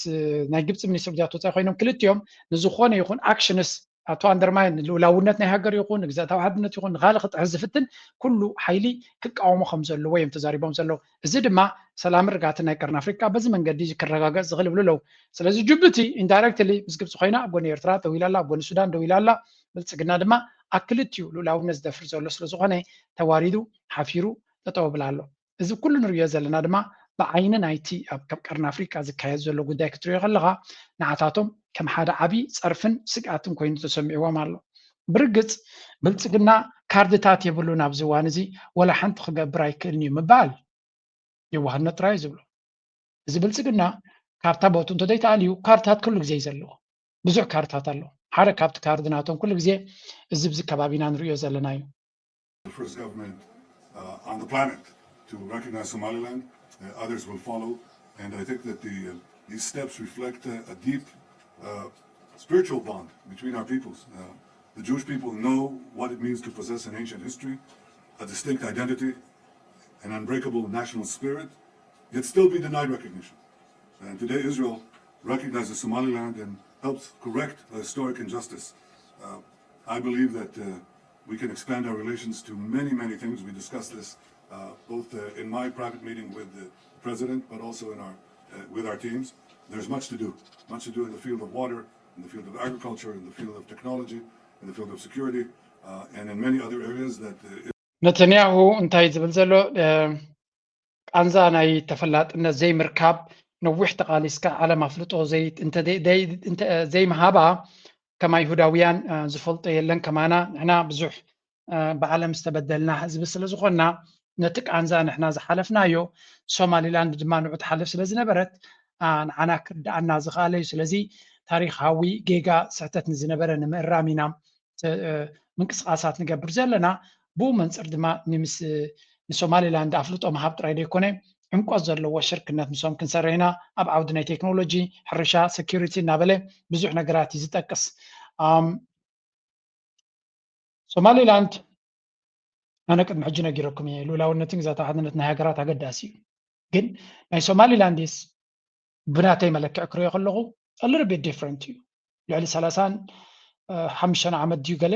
ናይ ግብፂ ሚኒስትር ጉዳያት ወፃኢ ኮይኖም ክልቲኦም ንዝኾነ ይኹን actions to undermine ልኡላውነት ናይ ሃገር ይኹን ንግዛታዊ ሓድነት ይኹን ንካልእ ክጥሕስ ዝፍትን ኩሉ ሓይሊ ክቃወሞ ከም ዘለዎ እዮም ተዛሪቦም ዘለዉ። እዚ ድማ ሰላምን ርግኣትን ናይ ቀርኒ ኣፍሪቃ በዚ መንገዲ እዚ ክረጋገፅ ዝኽእል ይብሉ ኣለዉ። ስለዚ ጅቡቲ indirectly ምስ ግብፂ ኮይና ኣብ ጎኒ ኤርትራ ደው ኢላ ኣላ፣ ኣብ ጎኒ ሱዳን ደው ኢላ ኣላ። ብልፅግና ድማ ኣብ ክልቲኡ ልኡላውነት ዝደፍር ዘሎ ስለዝኾነ ተዋሪዱ ሓፊሩ ጠጠው ይብል ኣሎ። እዚ ኩሉ ንሪኦ ዘለና ድማ ብዓይኒ ናይቲ ኣብ ከም ቀርኒ ኣፍሪቃ ዝካየድ ዘሎ ጉዳይ ክትሪኦ ከለኻ ንዓታቶም ከም ሓደ ዓብዪ ፀርፍን ስግኣትን ኮይኑ ተሰሚዕዎም ኣሎ። ብርግፅ ብልፅግና ካርድታት የብሉን ኣብዚ እዋን እዚ ወላ ሓንቲ ክገብር ኣይክእልን እዩ ምባል የዋህነት ጥራይ እዩ ዝብሎ። እዚ ብልፅግና ካብታ ቦቱ እንተዘይተኣልዩ ካርድታት ኩሉ ግዜ እዩ ዘለዎ። ብዙሕ ካርድታት ኣሎ። ሓደ ካብቲ ካርድ ናቶም ኩሉ ግዜ እዚ ብዚ ከባቢና ንሪኦ ዘለና እዩ። The first government uh, on the planet to recognize Somaliland. Uh, others will follow. And I think that the, uh, these steps reflect a, a deep uh, spiritual bond between our peoples. Uh, the Jewish people know what it means to possess an ancient history, a distinct identity, an unbreakable national spirit, yet still be denied recognition. And today Israel recognizes Somaliland and helps correct a historic injustice. Uh, I believe that uh, we can expand our relations to many, many things. We discussed this uh, both uh, in my private meeting with the president, but also in our, uh, with our teams. There's much to do, much to do in the field of water, in the field of agriculture, in the field of technology, in the field of security, uh, and in many other areas that uh, ነተንያሁ እንታይ ዝብል ዘሎ ቃንዛ ናይ ተፈላጥነት ዘይምርካብ ነዊሕ ተቓሊስካ ዓለም ኣፍልጦ ዘይምሃባ ከማ ይሁዳውያን ዝፈልጦ የለን ከማና ንሕና ብዙሕ ብዓለም ዝተበደልና ህዝቢ ስለዝኾንና ነቲ ቃንዛ ንሕና ዝሓለፍናዮ ሶማሊላንድ ድማ ንዑ ትሓልፍ ስለዝነበረት ንዓና ክርድኣና ዝኽኣለ እዩ። ስለዚ ታሪኻዊ ጌጋ ስሕተት ንዝነበረ ንምእራም ኢና ምንቅስቃሳት ንገብር ዘለና። ብኡ መንፅር ድማ ንምስ ንሶማሊላንድ ኣፍልጦ ምሃብ ጥራይ ዘይኮነ ዕምቆት ዘለዎ ሽርክነት ምሶም ክንሰርሕ ኢና ኣብ ዓውዲ ናይ ቴክኖሎጂ፣ ሕርሻ፣ ሰኪሪቲ እናበለ ብዙሕ ነገራት እዩ ዝጠቅስ። ሶማሊላንድ ኣነ ቅድሚ ሕጂ ነጊረኩም እየ፣ ልኡላውነትን ግዛታዊ ሓድነት ናይ ሃገራት ኣገዳሲ እዩ። ግን ናይ ሶማሊላንድስ ብናተይ መለክዕ ክሪኦ ከለኹ a little bit different እዩ። ልዕሊ ሰላሳን ሓሙሽተን ዓመት ድዩ ገለ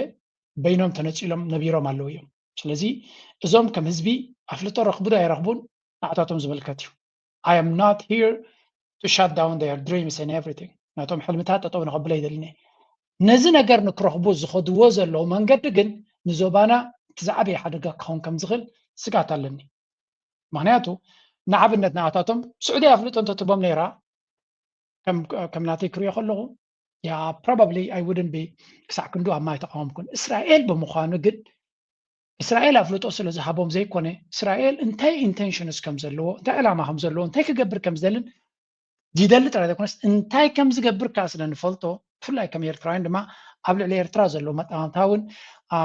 በይኖም ተነፂሎም ነቢሮም ኣለዉ እዮም። ስለዚ እዞም ከም ህዝቢ ኣፍልጦ ረኽቡ ዶ ኣይረኽቡን ንዓታቶም ዝምልከት እዩ። I am not here to shut down their dreams and everything. ናቶም ሕልምታት ጠጠው ንኸብለ ይደልኒ። ነዚ ነገር ንክረኽቡ ዝኸድዎ ዘለዉ መንገዲ ግን ንዞባና እቲ ዝዓበየ ሓደጋ ክኸውን ከም ዝኽእል ስግኣት ኣለኒ። ምክንያቱ ንኣብነት ንኣታቶም ስዑዲ ኣፍልጦ እንተትቦም ነይራ ከም ናተይ ክሪኦ ከለኹ ያ probably I wouldn't be ክሳዕ ክንዱ ኣብ ማይ ተቃወምኩን። እስራኤል ብምዃኑ ግን እስራኤል ኣፍልጦ ስለ ዝሃቦም ዘይኮነ እስራኤል እንታይ intentions ከም ዘለዎ እንታይ ዕላማ ከም ዘለዎ እንታይ ክገብር ከም ዝደልን ዝደሊ ጥራይ ዘይኮነስ እንታይ ከም ዝገብር ከዓ ስለ ንፈልጦ ብፍላይ ከም ኤርትራውያን ድማ ኣብ ልዕሊ ኤርትራ ዘለዎ መጠማምታውን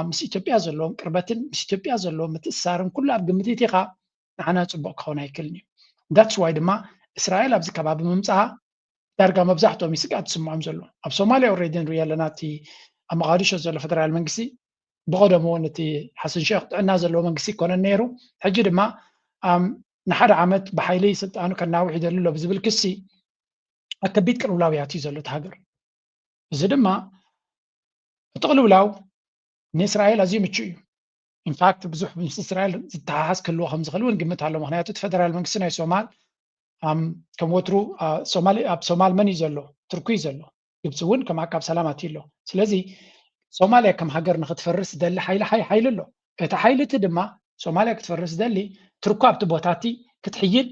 ምስ ኢትዮጵያ ዘለዎም ቅርበትን ምስ ኢትዮጵያ ዘለዎም ምትእሳርን ኩሉ ኣብ ግምት ኢኻ ንዓና ፅቡቅ ክኸውን ኣይክልን እዩ። That's why ድማ እስራኤል ኣብዚ ከባቢ ምምፅኣ ዳርጋ መብዛሕትኦም እዩ ስግኣት ዝስምዖም ዘሎ። ኣብ ሶማልያ already ንሪኦ ኣለና። እቲ ኣብ መቃዲሾ ዘሎ ፈደራል መንግስቲ ብቀደሙ እውን እቲ ሓሰን ሼክ ጥዕና ዘለዎ መንግስቲ ይኮነን ነይሩ። ሕጂ ድማ ንሓደ ዓመት ብሓይሊ ስልጣኑ ከናውሕ ይደሊ ኣሎ ብዝብል ክሲ ኣብ ከቢድ ቅልውላው ያትዩ ዘሎ እቲ ሃገር። እዚ ድማ እቲ ቅልውላው ንእስራኤል ኣዝዩ ምቹእ እዩ። ኢንፋክት ብዙሕ ምስ እስራኤል ዝተሓሓዝ ክህልዎ ከም ዝኽእል እውን ግምት ኣሎ። ምክንያቱ እቲ ፈደራል መንግስቲ ናይ ሶማል ከም ወትሩ ኣብ ሶማል መን እዩ ዘሎ? ቱርኪ እዩ ዘሎ። ግብፂ እውን ከም ኣካብ ሰላም ኣትዩ ኣሎ። ስለዚ ሶማልያ ከም ሃገር ንክትፈርስ ዝደሊ ሓይሊ ሓይሊ ኣሎ። እቲ ሓይሊ እቲ ድማ ሶማልያ ክትፈርስ ዝደሊ ቱርኪ ኣብቲ ቦታ እቲ ክትሕይል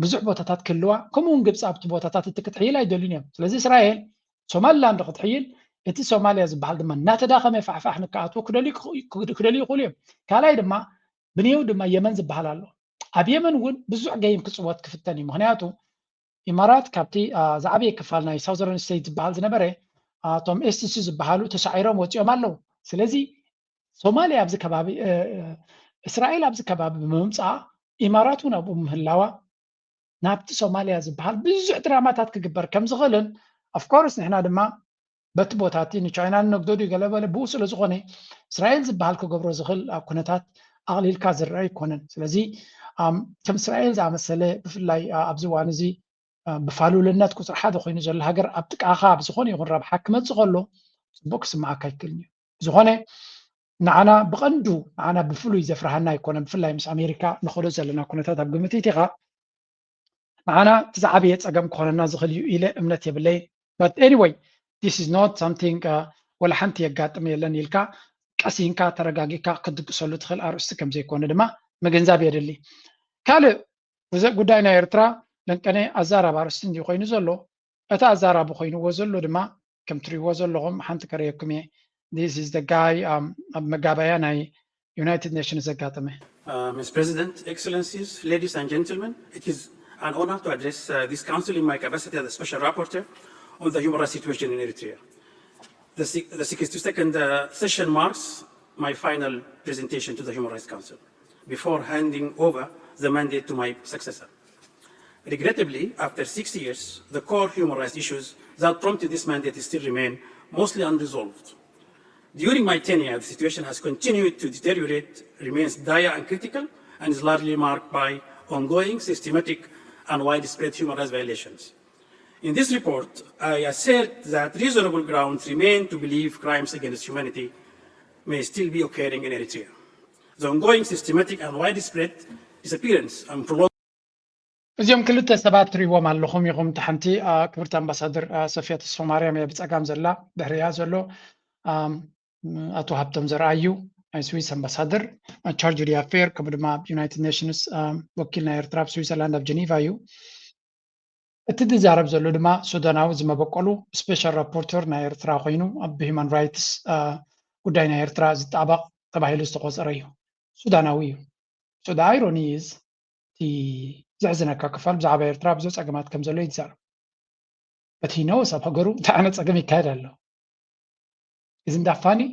ብዙሕ ቦታታት ክህልዋ ከምኡ እውን ግብፂ ኣብቲ ቦታታት እቲ ክትሕይል ኣይደልዩን እዮም። ስለዚ እስራኤል ሶማሊላንድ ክትሕይል እቲ ሶማልያ ዝበሃል ድማ እናተዳኸመ ፋሕፋሕ ንክኣትዎ ክደልዩ ይኽእሉ እዮም። ካልኣይ ድማ ብንየው ድማ የመን ዝበሃል ኣሎ። ኣብ የመን እውን ብዙሕ ገይም ክፅወት ክፍተን እዩ። ምክንያቱ ኢማራት ካብቲ ዝዓበየ ክፋል ናይ ሳውዘርን ስቴት ዝበሃል ዝነበረ እቶም ኤስቲሲ ዝበሃሉ ተሳዒሮም ወፂኦም ኣለዉ። ስለዚ ሶማልያ ኣብዚ ከባቢ እስራኤል ኣብዚ ከባቢ ብምምፃኣ ኢማራት እውን ኣብኡ ምህላዋ ናብቲ ሶማልያ ዝበሃል ብዙሕ ድራማታት ክግበር ከም ዝኽእልን of course ንሕና ድማ በቲ ቦታ እቲ ንቻይና ንነግዶ ድዩ ገለ በለ ብኡ ስለ ዝኾነ እስራኤል ዝበሃል ክገብሮ ዝኽእል ኩነታት ኣቕሊልካ ዝረአ ኣይኮነን። ስለዚ ከም እስራኤል ዝኣመሰለ ብፍላይ ኣብዚ እዋን እዚ ብፋሉልነት ቁፅሪ ሓደ ኮይኑ ዘሎ ሃገር ኣብ ጥቃኻ ብዝኾነ ይኹን ረብሓ ክመፅእ ከሎ ፅቡቅ ክስምዓካ ኣይክእልን እዩ። ዝኾነ ንዓና ብቐንዱ ንዓና ብፍሉይ ዘፍርሃና ኣይኮነን። ብፍላይ ምስ ኣሜሪካ ንኸዶ ዘለና ኩነታት ኣብ ግምት ኢኻ ንዓና እቲ ዝዓበየ ፀገም ክኾነና ዝኽእል እዩ ኢለ እምነት የብለይ። But anyway, this is not something ወላ ሓንቲ የጋጥም የለን ኢልካ ቀሲንካ ተረጋጊካ ክትድቅሰሉ ትኽእል ኣርእስቲ ከም ዘይኮነ ድማ ምግንዛብ የድሊ። ካልእ ጉዳይ ናይ ኤርትራ ለንቀነ ኣዛራቢ ኣርእስቲ እንዲ ኮይኑ ዘሎ እቲ ኣዛራቢ ኮይንዎ ዘሎ ድማ ከም ትሪእዎ ዘለኹም ሓንቲ ከረየኩም እየ። This is the guy ኣብ መጋበያ ናይ ዩናይትድ ኔሽንስ ዘጋጠመ። Mister President, Excellencies, ladies and gentlemen, it is an honor to address uh, this council in my capacity as a special rapporteur on the human rights situation in Eritrea. The, the sixty-second uh, session marks my final presentation to the Human Rights Council before handing over the mandate to my successor. Regrettably, after six years, the core human rights issues that prompted this mandate still remain mostly unresolved. During my tenure, the situation has continued to deteriorate, remains dire and critical, and is largely marked by ongoing systematic and widespread human rights violations. In this report, I assert that reasonable grounds remain to believe crimes against humanity may still be occurring in Eritrea. The ongoing systematic and widespread disappearance and prolonged እዚኦም ክልተ ሰባት ትሪእዎም ኣለኹም ኢኹም። እቲ ሓንቲ ክብርቲ ኣምባሳደር ሰፊያ ተስፋማርያም እያ ብፀጋም ዘላ፣ ድሕሪያ ዘሎ ኣቶ ሃብቶም ዘርኣዩ ናይ ስዊስ ኣምባሳደር ቻርጅ ዲ ኣፌር ከምኡ ድማ ኣብ ዩናይትድ ኔሽንስ ወኪል ናይ ኤርትራ ኣብ ስዊዘርላንድ ኣብ ጀኒቫ እዩ። እቲ ዝዛረብ ዘሎ ድማ ሱዳናዊ ዝመበቆሉ ስፔሻል ራፖርተር ናይ ኤርትራ ኮይኑ ኣብ ሂማን ራይትስ ጉዳይ ናይ ኤርትራ ዝጣበቕ ተባሂሉ ዝተቆፀረ እዩ። ሱዳናዊ እዩ። So the irony is እቲ ዘሕዝነካ ክፋል ብዛዕባ ኤርትራ ብዙሕ ፀገማት ከም ዘሎ ይዛረብ። But he knows ኣብ ሃገሩ እንታይ ዓይነት ፀገም ይካየድ ኣሎ። Isn't that funny?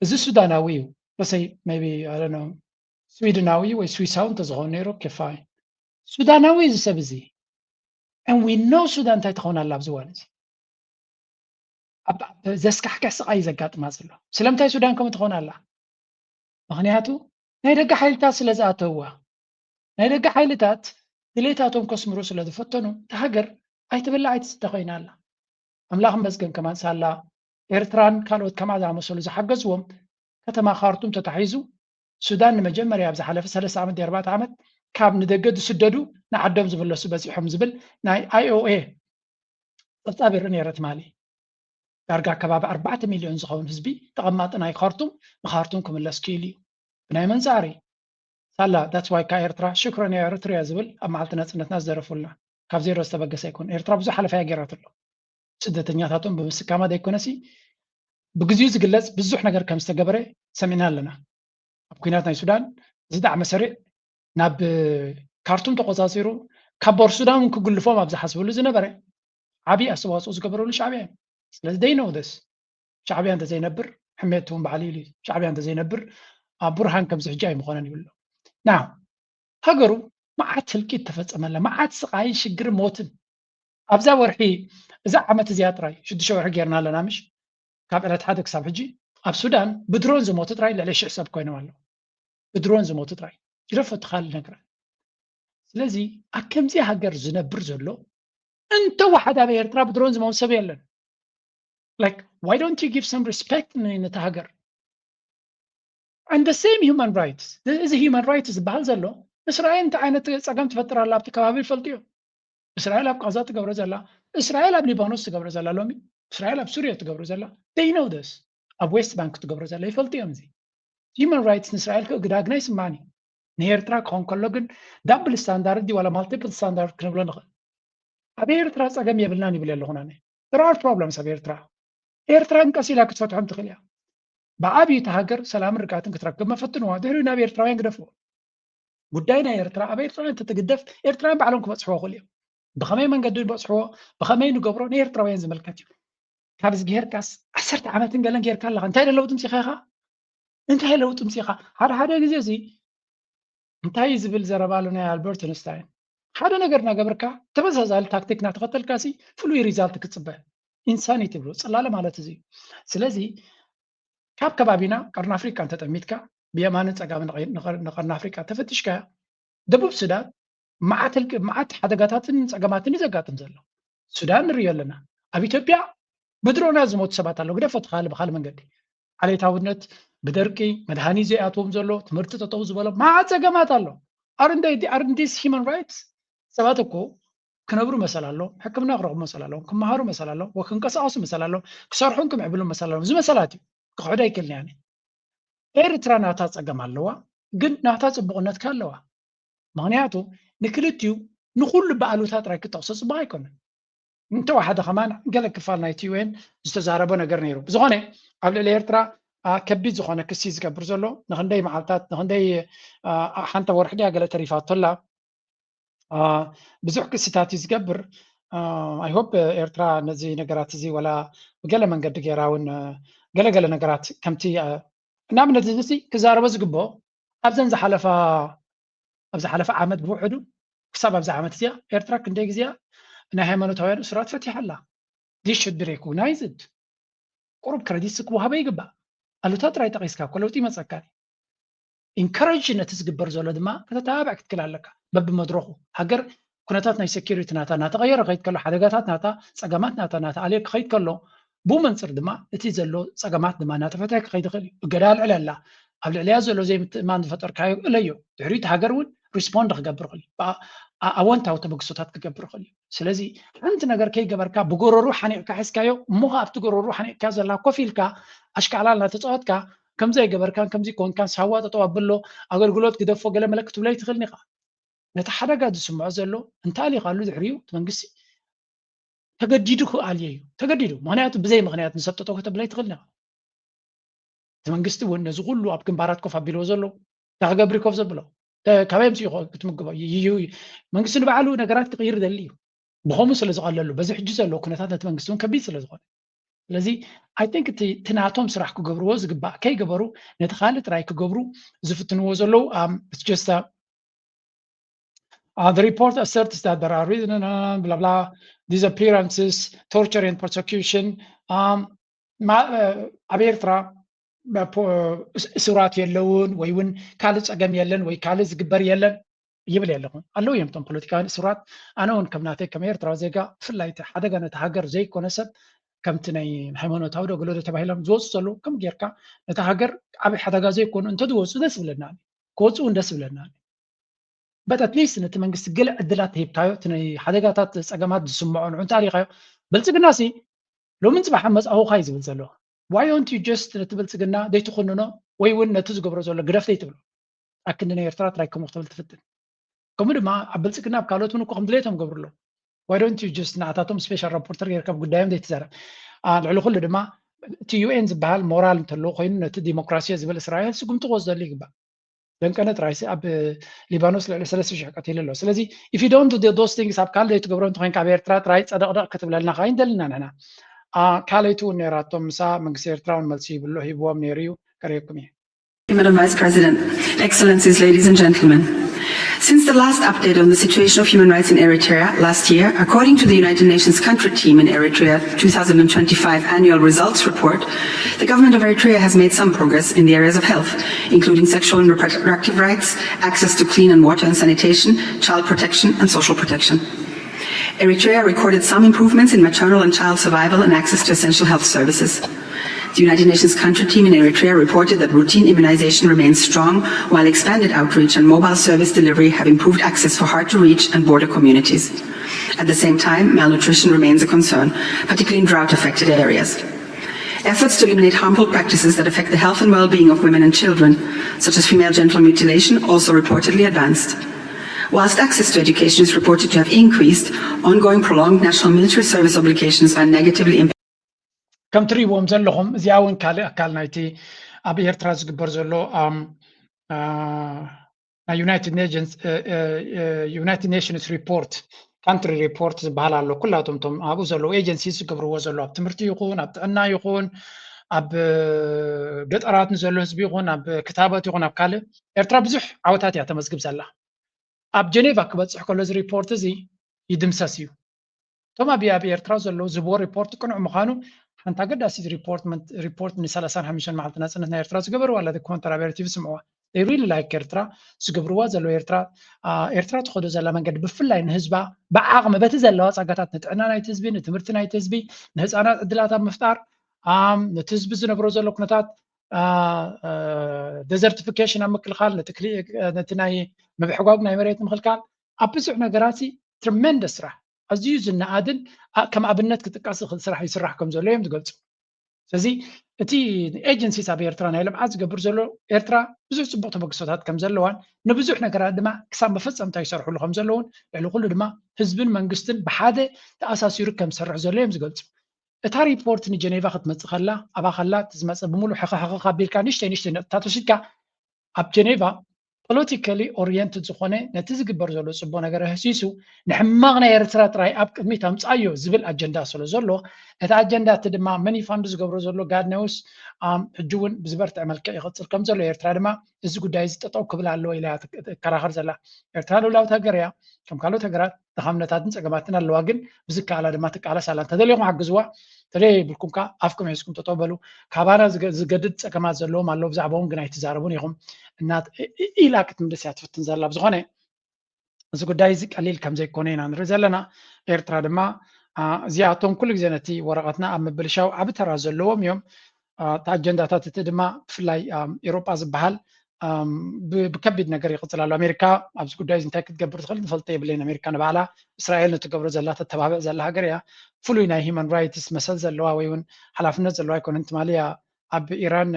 እዚ ሱዳናዊ እዩ። በሰይ maybe I don't know ስዊድናዊ ወይ ስዊሳዊ እንተዝኸውን ነይሩ okay fine። ሱዳናዊ እዚ ሰብ እዚ and we know ሱዳን እንታይ ትኸውን ኣላ ኣብዚ እዋን እዚ። ዘስካሕክሕ ስቓይ እዩ ዘጋጥማ ዘሎ። ስለምንታይ ሱዳን ከምኡ ትኸውን ኣላ? ምኽንያቱ ናይ ደገ ሓይልታት ስለ ዝኣተውዋ። ናይ ደገ ሓይልታት ድሌታቶም ከስምሩ ስለ ዝፈተኑ እታ ሃገር ኣይትብላዕ ኣይትስተ ኮይና ኣላ። ኣምላኽ ይመስገን ከማን ሳላ ኤርትራን ካልኦት ከምኣ ዝኣመሰሉ ዝሓገዝዎም ከተማ ካርቱም ተታሒዙ ሱዳን ንመጀመርያ ኣብ ዝሓለፈ ሰለስተ ዓመት ድዩ ኣርባዕተ ዓመት ካብ ንደገ ዝስደዱ ንዓዶም ዝምለሱ በፂሖም ዝብል ናይ I O A ፀብፃብ ይርኢ ነይረ ትማሊ። ዳርጋ ከባቢ ኣርባዕተ ሚልዮን ዝኸውን ህዝቢ ተቐማጢ ናይ ካርቱም ንካርቱም ክምለስ ክኢሉ እዩ። ብናይ መንፃሪ ሳላ that's why ካብ ኤርትራ ሽክረን ያ ኤርትርያ ዝብል ኣብ መዓልቲ ናፅነትና ዝደረፉልና ካብ ዜሮ ዝተበገሰ ኣይኮን። ኤርትራ ብዙሕ ሓለፋ እያ ገይራትሎ። ስደተኛታቶም ብምስካማ ዘይኮነሲ ብግዚኡ ዝግለፅ ብዙሕ ነገር ከም ዝተገበረ ሰሚዕና ኣለና። ኣብ ኩናት ናይ ሱዳን ዝጣዕመ ሰሪዕ ናብ ካርቱም ተቆፃፂሩ ካብ ቦር ሱዳን እውን ክግልፎም ኣብ ዝሓስብሉ ዝነበረ ዓብዪ ኣስተዋፅኦ ዝገበረሉ ሻዕብያ እዩ። ስለዚ they know this። ሻዕብያ እንተዘይነብር ሕሜት እውን ባዕሉ ኢሉ እዩ። ሻዕብያ እንተዘይነብር ኣብ ቡርሃን ከምዚ ሕጂ ኣይምኾነን ይብሎ። ና ሃገሩ መዓት ህልቂት ተፈጸመላ፣ መዓት ስቓይን ሽግርን ሞትን ኣብዛ ወርሒ እዛ ዓመት እዚኣ ጥራይ ሽዱሽተ ወርሒ ጌርና ኣለና ምሽ ካብ ዕለት ሓደ ክሳብ ሕጂ ኣብ ሱዳን ብድሮን ዝሞቱ ጥራይ ልዕሊ ሽሕ ሰብ ኮይኖም ኣለዉ። ብድሮን ዝሞቱ ጥራይ ይረፈ ትኻል ነግራ። ስለዚ ኣብ ከምዚ ሃገር ዝነብር ዘሎ እንተ ወሓደ ኣብ ኤርትራ ብድሮን ዝሞት ሰብ የለን። Like why don't you give some respect ነታ ሃገር? And the same human rights። እዚ human rights ዝበሃል ዘሎ እስራኤል እንታይ ዓይነት ፀገም ትፈጥር ኣላ ኣብቲ ከባቢ ይፈልጡ እዮም። እስራኤል ኣብ ቃዛ ትገብሮ ዘላ፣ እስራኤል ኣብ ሊባኖስ ትገብሮ ዘላ፣ ሎሚ እስራኤል ኣብ ሱሪያ ትገብሮ ዘላ they know this። ኣብ ዌስት ባንክ ትገብሮ ዘላ ይፈልጡ እዮም። እዚ human rights ንእስራኤል ክእግዳ ግን ኣይስማዕን እዩ። ንኤርትራ ክኸውን ከሎ ግን double standard ድዩ ዋላ multiple standard ክንብሎ ንኽእል። ኣብ ኤርትራ ፀገም የብልናን ይብል ኣለኹን ኣነ። There are problems ኣብ ኤርትራ። ኤርትራ ቀስ ኢላ ክትፈትሖም ትኽእል እያ። ብዓብዩ እቲ ሃገር ሰላምን ርግኣትን ክትረክብ መፈትንዋ ድሕሪኡ ናብ ኤርትራውያን ግደፍዎ። ጉዳይ ናይ ኤርትራ ኣብ ኤርትራውያን እንተትግደፍ ኤርትራውያን ባዕሎም ክበፅሕዎ ይኽእሉ እዮም። ብኸመይ መንገዲ ንበፅሕዎ፣ ብኸመይ ንገብሮ ንኤርትራውያን ዝምልከት እዩ። ካብ ዝገርካስ ዓሰርተ ዓመትን ገለን ጌርካ ኣለኻ እንታይ ለውጢ ምፂኻ ኢኻ? እንታይ ለውጢ ምፂኻ? ሓደ ሓደ ግዜ እዚ እንታይ ዝብል ዘረባ ኣሎ ናይ ኣልበርት ኣንስታይን ሓደ ነገር እናገበርካ ተመሳሳሊ ታክቲክ እናተኸተልካ ሲ ፍሉይ ሪዛልት ክፅበ ኢንሳኒቲ ይብሉ ፅላለ ማለት እዚ። ስለዚ ካብ ከባቢና ቀርኒ ኣፍሪቃ እንተጠሚትካ ብየማንን ፀጋምን ንቐርኒ ኣፍሪቃ ተፈትሽካ ደቡብ ሱዳን መዓት ሕልቂ መዓት ሓደጋታትን ፀገማትን እዩ ዘጋጥም ዘሎ። ሱዳን ንሪኦ ኣለና። ኣብ ኢትዮጵያ ብድሮና ዝሞቱ ሰባት ኣለዉ ግደፎ ተኻለ ብካል መንገዲ ዓሌታውነት ብደርቂ መድሃኒት ዘይኣትዎም ዘሎ ትምህርቲ ጠጠው ዝበሎ መዓት ፀገማት ኣሎ። ኣርንዴስ ሂማን ራይትስ ሰባት እኮ ክነብሩ መሰል ኣለዎም፣ ሕክምና ክረኽቡ መሰል ኣለዎም፣ ክመሃሩ መሰል ኣለዎም፣ ወ ክንቀሳቀሱ መሰል ኣለዎም፣ ክሰርሑን ክምዕብሉን መሰል ኣለዎም። እዚ መሰላት እዩ ክሕዶ ኣይክእልን እያ። ኤርትራ ናታ ፀገም ኣለዋ፣ ግን ናታ ፅቡቅነት ከ ኣለዋ። ምክንያቱ ንክልቲኡ ንኩሉ ብኣሉታ ጥራይ ክጠቅሶ ፅቡቅ ኣይኮነን። እንተወሓደ ከማን ገለ ክፋል ናይቲ ዩኤን ዝተዛረቦ ነገር ነይሩ። ብዝኾነ ኣብ ልዕሊ ኤርትራ ከቢድ ዝኾነ ክሲ ዝገብር ዘሎ ንክንደይ መዓልታት ንክንደይ ሓንተ ወርሒ ድያ ገለ ተሪፋቶላ ብዙሕ ክስታት እዩ ዝገብር። I hope ኤርትራ ነዚ ነገራት እዚ ወላ ብገለ መንገዲ ገይራ እውን ገለገለ ነገራት ከምቲ ንኣብነት እዚ ክዛረቦ ዝግብኦ ኣብዘን ዝሓለፋ ኣብ ዝሓለፈ ዓመት ብውሕዱ ክሳብ ኣብዚ ዓመት እዚኣ ኤርትራ ክንደይ ግዜያ ናይ ሃይማኖታውያን እሱራት ፈቲሓ ኣላ። This should be recognized። ቁሩብ ክረዲት ክወሃበ ይግባእ። ኣሉታ ጥራይ ጠቂስካ እኮ ለውጢ ይመፀካ። ኢንካሬጅ ነቲ ዝግበር ዘሎ ድማ ከተተባብዕ ክትክል ኣለካ። በብመድረኹ ሃገር ኩነታት ናይ ሴኪሪቲ ናታ እናተቐየረ ከይድ ከሎ ሓደጋታት ናታ ፀገማት ናታ ናታ ኣልየ ክኸይድ ከሎ ብኡ መንፅር ድማ እቲ ዘሎ ፀገማት ድማ እናተፈትሐ ክኸይድ ይኽእል እዩ። እገዳ ኣልዕለላ ኣብ ልዕልያ ዘሎ ዘይምትእማን ዝፈጠርካዮ እለዮ። ድሕሪኡ እቲ ሃገር እውን ሪስፖንድ ክገብር ይኽእል እዩ። ኣወንታዊ ተበግሶታት ክገብር ይኽእል እዩ። ስለዚ ሓንቲ ነገር ከይገበርካ ብጎረሩ ሓኒቕካ ሒዝካዮ እሞ ኣብቲ ጎረሩ ሓኒቕካ ዘላ ኮፍ ኢልካ ኣሽካዕላል እናተፃወትካ ከምዚ ኣይገበርካን ከምዚ ኮንካን ሳዋ ጠጠው ኣብሎ ኣገልግሎት ግደፎ ገለ መለ ክትብሎ ኣይትኽእልን ኢኻ። ነቲ ሓደጋ ዝስምዖ ዘሎ እንተኣሊኻሉ ድሕሪኡ እቲ መንግስቲ ተገዲዱ ክኣልዮ እዩ። ተገዲዱ ምክንያቱ ብዘይ ምክንያት ንሰብ ጠጠው ከተብሎ ኣይትኽእልን ኢኻ። እቲ መንግስቲ እውን ነዚ ኩሉ ኣብ ግንባራት ኮፍ ኣቢልዎ ዘሎ እንታይ ክገብር እዩ ኮፍ ዘብሎ? ካበይ ኣምፅኡ ክትምግቦ? መንግስቲ ንባዕሉ ነገራት ክቕይር ይደሊ እዩ። ብኸምኡ ስለ ዝቐለሉ በዚ ሕጂ ዘሎ ኩነታት ነቲ መንግስቲ እውን ከቢድ ስለ ዝኾነ ስለዚ I think እቲ ናቶም ስራሕ ክገብርዎ ዝግባእ ከይገበሩ ነቲ ካልእ ጥራይ ክገብሩ ዝፍትንዎ ዘለዉ just the report asserts that there are reasons blah blah disappearances torture and persecution ኣብ ኤርትራ እሱራት የለውን ወይ እውን ካልእ ፀገም የለን ወይ ካልእ ዝግበር የለን ይብል የለኹን ኣለዉ እዮም እቶም ፖለቲካውያን እሱራት ኣነ እውን ከም ናተይ ከም ኤርትራዊ ዜጋ ብፍላይ እቲ ሓደጋ ነቲ ሃገር ዘይኮነ ሰብ ከምቲ ናይ ሃይማኖታዊ ዶ ገለዶ ተባሂሎም ዝወፁ ዘለዉ ከም ጌርካ ነቲ ሃገር ዓብ ሓደጋ ዘይኮኑ እንተዝወፁ ደስ ይብለና ክወፁ እውን ደስ ይብለና but at least ነቲ መንግስቲ ገለ ዕድላት ተሂብካዮ፣ እቲ ናይ ሓደጋታት ጸገማት ዝስምዖ ንዑ እንተኣሊኻዮ፣ ብልጽግና ሲ ሎምን ጽባሕን መጻኹኻ እዩ ዝብል ዘሎ። Why don't you just ነቲ ብልጽግና ዘይትኹንኖ ወይ እውን ነቲ ዝገብሮ ዘሎ ግደፍ ዘይትብሎ? ኣክንዲ ናይ ኤርትራ ጥራይ ከምኡ ክትብል ትፍትን። ከምኡ ድማ ኣብ ብልጽግና ኣብ ካልኦት እውን እኮ ከም ድሌቶም ገብሩ ኣለዉ። Why don't you just ንኣታቶም special rapporteur ጌርካ ኣብ ጉዳዮም ዘይትዛረብ? ልዕሊ ኩሉ ድማ እቲ ዩ ኤን ዝበሃል ሞራል እንተለዎ ኮይኑ ነቲ ዲሞክራሲ ዝብል እስራኤል ስጉምቲ ክወስደሉ ይግባእ። ደንቀነ ጥራይሲ ኣብ ሊባኖስ ልዕሊ ሰለስተ ሽሕ ቀቲሉ ኣሎ። ስለዚ if you don't do those things ኣብ ካልእ ዘይትገብሮ እንተኮይንካ ኣብ ኤርትራ ጥራይ ጸደቕደቕ ክትብለልና ከኣ ይንደልና ንሕና። ካልኣይቲ እውን ነይራቶም ምሳ መንግስቲ ኤርትራ እውን መልሲ ይብሎ ሂብዎም ነይሩ እዩ። ከርእየኩም እየ። Madam Vice President, Excellencies, ladies and gentlemen. Since the last update on the situation of human rights in Eritrea last year, according to the United Nations Country Team in Eritrea two thousand twenty-five Annual Results Report, the government of Eritrea has made some progress in the areas of health, including sexual and reproductive rights, access to clean and water and sanitation, child protection, and social protection. Eritrea recorded some improvements in maternal and child survival and access to essential health services. The United Nations Country Team in Eritrea reported that routine immunization remains strong, while expanded outreach and mobile service delivery have improved access for hard-to-reach and border communities. At the same time, malnutrition remains a concern, particularly in drought-affected areas. Efforts to eliminate harmful practices that affect the health and well-being of women and children, such as female genital mutilation, also reportedly advanced. Whilst access to education is reported to have increased, ongoing prolonged national military service obligations are negatively impacting. ከም ትሪእዎም ዘለኹም እዚኣ እውን ካልእ ኣካል ናይቲ ኣብ ኤርትራ ዝግበር ዘሎ ናይ ዩናይትድ ኔሽንስ ሪፖርት ካንትሪ ሪፖርት ዝበሃል ኣሎ። ኩላቶም ቶም ኣብኡ ዘለዉ ኤጀንሲ ዝገብርዎ ዘሎ ኣብ ትምህርቲ ይኹን ኣብ ጥዕና ይኹን ኣብ ገጠራት ንዘሎ ህዝቢ ይኹን ኣብ ክታበት ይኹን ኣብ ካልእ ኤርትራ ብዙሕ ዓወታት እያ ተመዝግብ ዘላ። ኣብ ጀኔቫ ክበፅሕ ከሎ እዚ ሪፖርት እዚ ይድምሰስ እዩ። እቶም ኣብ ኣብ ኤርትራ ዘለዉ ዝህብዎ ሪፖርት ቅኑዕ ምዃኑ ሓንቲ ኣገዳሲት ሪፖርት ሪፖርት ን35 መዓልቲ ናፅነት ናይ ኤርትራ ዝገበርዋ ኣላ ዶክመንተሪ ኣብ ኤርቲቪ ስምዕዋ። They really like ኤርትራ ዝገብርዋ ዘለዉ ኤርትራ ኤርትራ ትኸዶ ዘላ መንገዲ ብፍላይ ንህዝባ ብዓቕሚ በቲ ዘለዋ ጸጋታት ንጥዕና ናይቲ ህዝቢ ንትምህርቲ ናይቲ ህዝቢ ንህፃናት ዕድላት ኣብ ምፍጣር ነቲ ህዝቢ ዝነብሮ ዘሎ ኩነታት ደዘርቲፊኬሽን ኣብ ምክልኻል ነቲ ናይ ምብሕጓግ ናይ መሬት ንምክልካል ኣብ ብዙሕ ነገራት ትርመንደስ ስራሕ ኣዝዩ ዝነኣድን ከም ኣብነት ክጥቀስ ዝኽእል ስራሕ ይስራሕ ከም ዘሎ እዮም ዝገልጹ። ስለዚ እቲ ኤጀንሲስ ኣብ ኤርትራ ናይ ልምዓት ዝገብር ዘሎ ኤርትራ ብዙሕ ጽቡቕ ተበግሶታት ከም ዘለዋን ንብዙሕ ነገራት ድማ ክሳብ መፈጸምታ ይሰርሕሉ ከም ዘለውን ልዕሊ ኩሉ ድማ ህዝብን መንግስትን ብሓደ ተኣሳሲሩ ከም ዝሰርሕ ዘሎ እዮም ዝገልጹ። እታ ሪፖርት ንጀኔቫ ክትመጽእ ከላ ኣብኣ ከላ እቲ ዝመጸ ብምሉእ ሕኽሕኽኽ ኣቢልካ ንእሽተይ ንእሽተይ ነጥብታት ወሲድካ ኣብ ጀኔቫ ፖለቲካሊ ኦሪየንትድ ዝኾነ ነቲ ዝግበር ዘሎ ፅቡቅ ነገር ህሲሱ ንሕማቅ ናይ ኤርትራ ጥራይ ኣብ ቅድሚት ኣምፃዮ ዝብል ኣጀንዳ ስለ ዘሎ እቲ ኣጀንዳ እቲ ድማ መን ይፋንድ ዝገብሮ ዘሎ ጋድ ነውስ ሕጂ እውን ብዝበርትዕ መልክዕ ይቅፅል ከም ዘሎ ኤርትራ ድማ እዚ ጉዳይ እዚ ጠጠው ክብል ኣለዎ ኢላ እያ ትከራኸር ዘላ። ኤርትራ ልውላውት ሃገር እያ። ከም ካልኦት ሃገራት ድኻምነታትን ጸገማትን ኣለዋ ግን ብዝከኣላ ድማ ትቃለስ ኣላ። እንተደሊኹም ሓግዝዋ፣ እንተደይብልኩም ከኣ ኣፍኩም ሒዝኩም ጠጠው በሉ። ካባና ዝገድድ ጸገማት ዘለዎም ኣለዉ ብዛዕባኦም ግን ኣይትዛረቡን ኢኹም እና ኢላ ክትምልስ እያ ትፍትን ዘላ። ብዝኾነ እዚ ጉዳይ እዚ ቀሊል ከም ዘይኮነ ኢና ንርኢ ዘለና። ኤርትራ ድማ እዚኣቶም ኩሉ ግዜ ነቲ ወረቐትና ኣብ ምብልሻው ዓቢ ተራ ዘለዎም እዮም። እቲ ኣጀንዳታት እቲ ድማ ብፍላይ ኤሮጳ ዝበሃል ብከቢድ ነገር ይቕጽል ኣሎ። ኣሜሪካ ኣብዚ ጉዳይ እዚ እንታይ ክትገብር ትኽእል ንፈልጦ የብለይን። ኣሜሪካ ንባዕላ እስራኤል ንትገብሮ ዘላ ተተባብዕ ዘላ ሃገር እያ። ፍሉይ ናይ ሂማን ራይትስ መሰል ዘለዋ ወይ እውን ሓላፍነት ዘለዋ ኣይኮነን። ትማሊ እያ ኣብ ኢራን